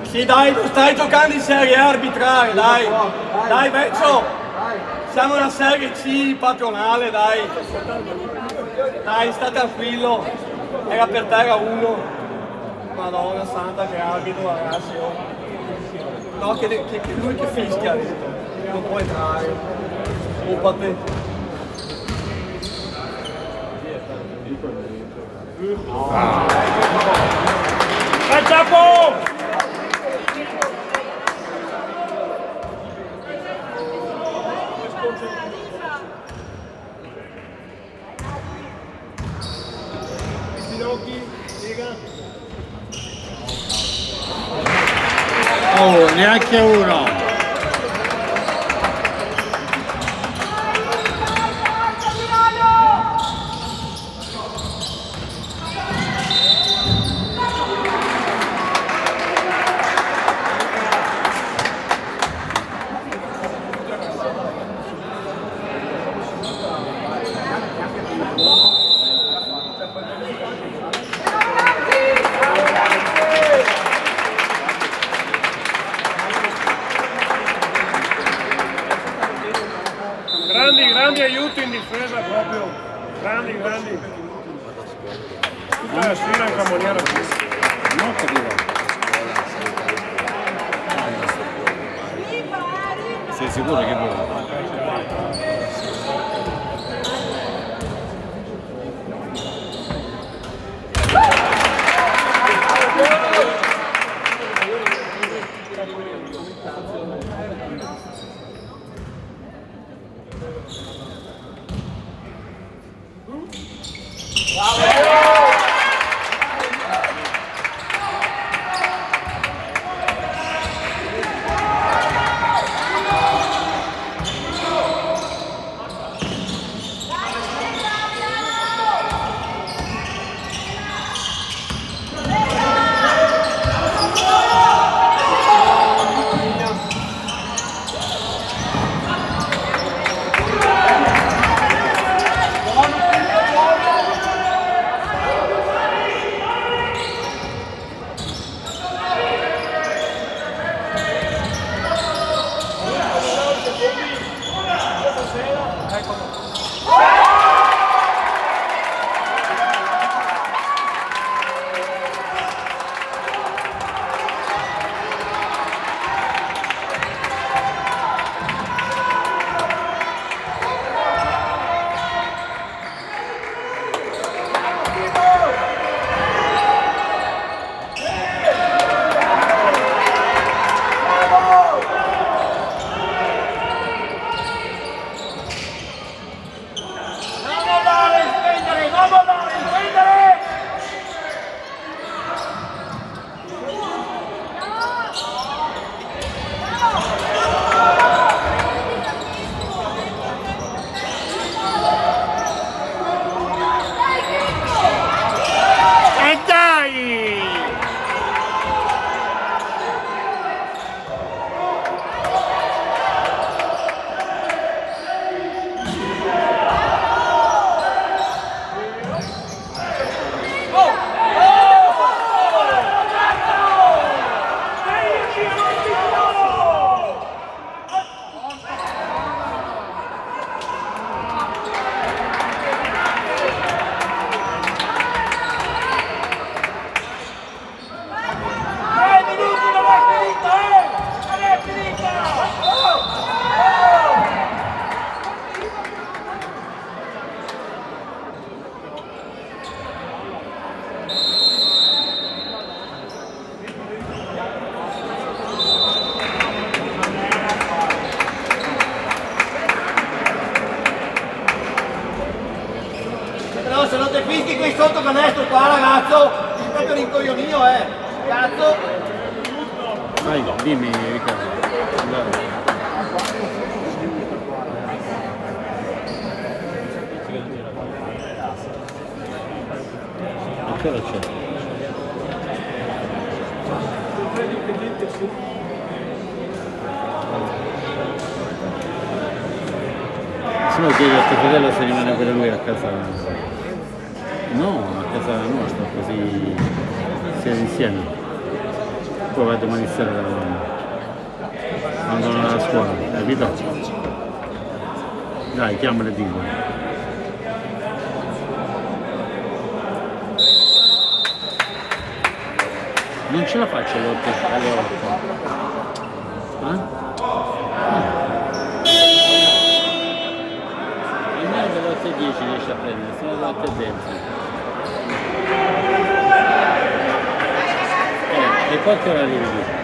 Sì, dai, no stai giocando in Serie A a arbitrare, dai. Dai, vecio. Siamo una Serie C patronale, dai. Dai, sta tranquillo. Era per tera uno. Madonna santa, che arbitro, ragazzi, oh. No, che, che, che lui che fischia, ha detto. Non può entrare. Opa, te. Vai, Giacomo! Oh, neanche uno. Grandi, grandi aiuti in difesa proprio. Grandi, grandi. Tuta la sera in camoniera. No, capito? Sei sicuro che vuoi? Sotto canestro qua, ragazzo, ti ripeto, rincoglionio, eh. Cazzo. Vai, dimmi, Riccardo. Dai. Ancora c'è. Se no chiedi a tuo fratello se rimane pure lui a casa. No, a casa nostra, così siamo insieme. Poi va domani sera da la mamma. Quando non è a scuola, capito? Dai, chiamalo e dillo. Non ce la faccio alle otto, alle otto. Eh? Eh. Almeno dalle otto e dieci riesci a prendere, se no dalle otto e venti. Eh, e poi che ora arrivi tu?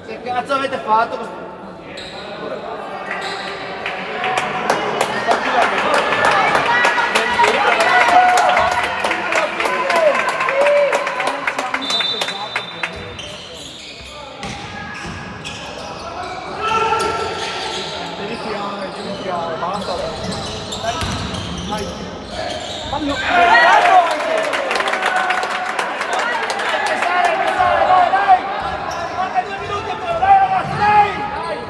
Che cazzo avete fatto? Devi tirare, devi tirare, basta. Dai, dai. Fallo. Dai, pesare, pesare, dai, dai. Manca due minuti ancora, dai, ragazzi, dai. Dai.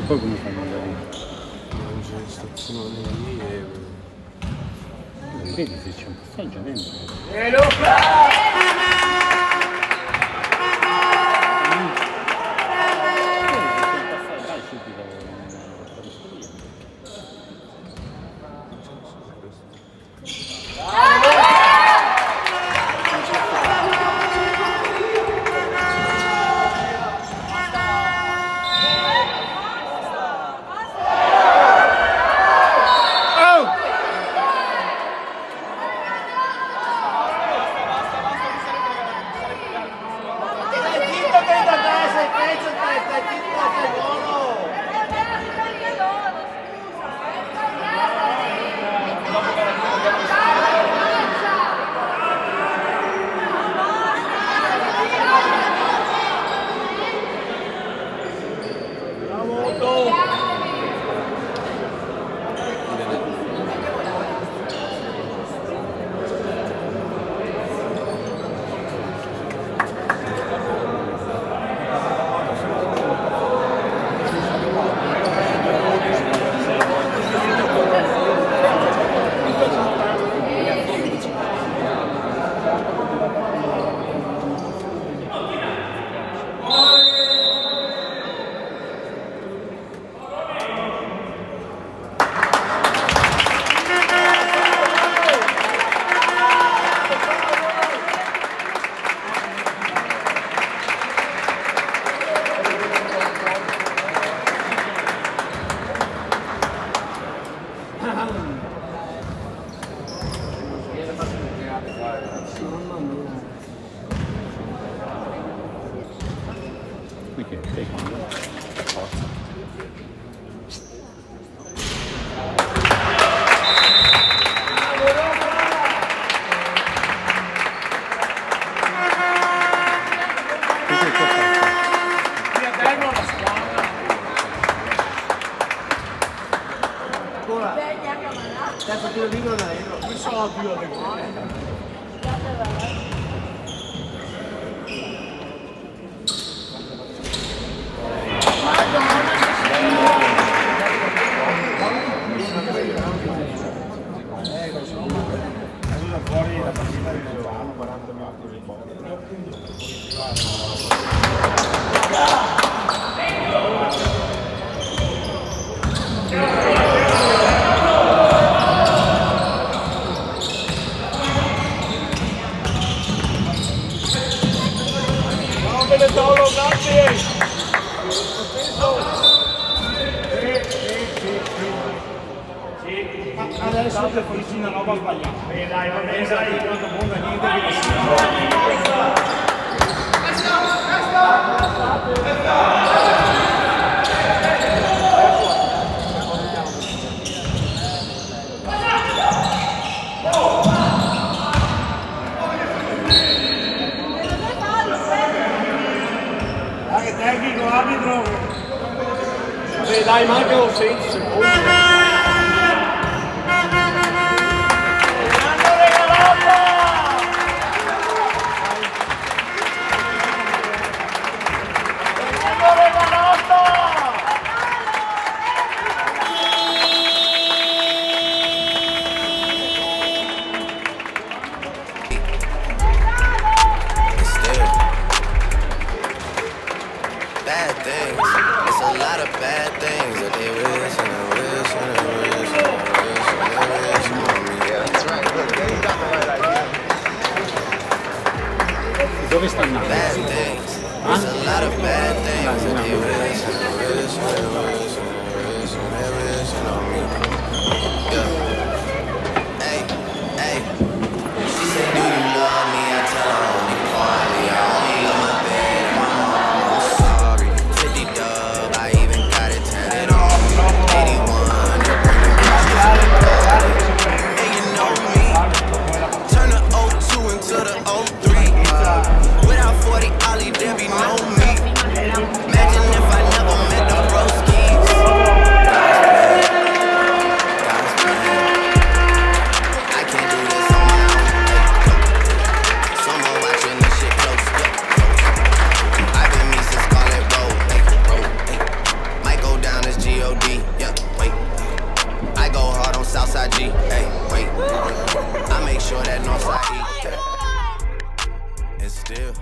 Poi come fanno ad andare? Non c'è stazione lì e... Vedi se c'è un passaggio dentro. Vai subito. Perché? Tecnico? Forza. Ancora. Terzo tiro libero da Edo. Come so, tiro libero? Sì, ma adesso te fai una roba sbagliata. Eh, dai, va bene, dai. Tanto buono, niente che... Dai, tecnico, arbitro. Vabbè, dai, manca un secondo. It's there. Bad things. It's a lot of bad things that they wish and they wish and they wish and they wish and they wish on me. Yeah, that's right. Look, you got the right idea. Dove sta andando? Bad things. It's a lot of bad things that they wish and they wish and they wish and they wish and they wish on me. Yeah. Hey, hey. She said, "Do you love me?" I tell her only partly. I only love my bed and my mom. I'm sorry. Fifty dub, I even got it tatted on me. Eighty-one, they bring the girls to the party. And you know me. Turn the oh two into the oh three. Without forty Oli, there be no me. Imagine if I never met the broskies. G, hey, wait. I make sure that Northside eat. And still.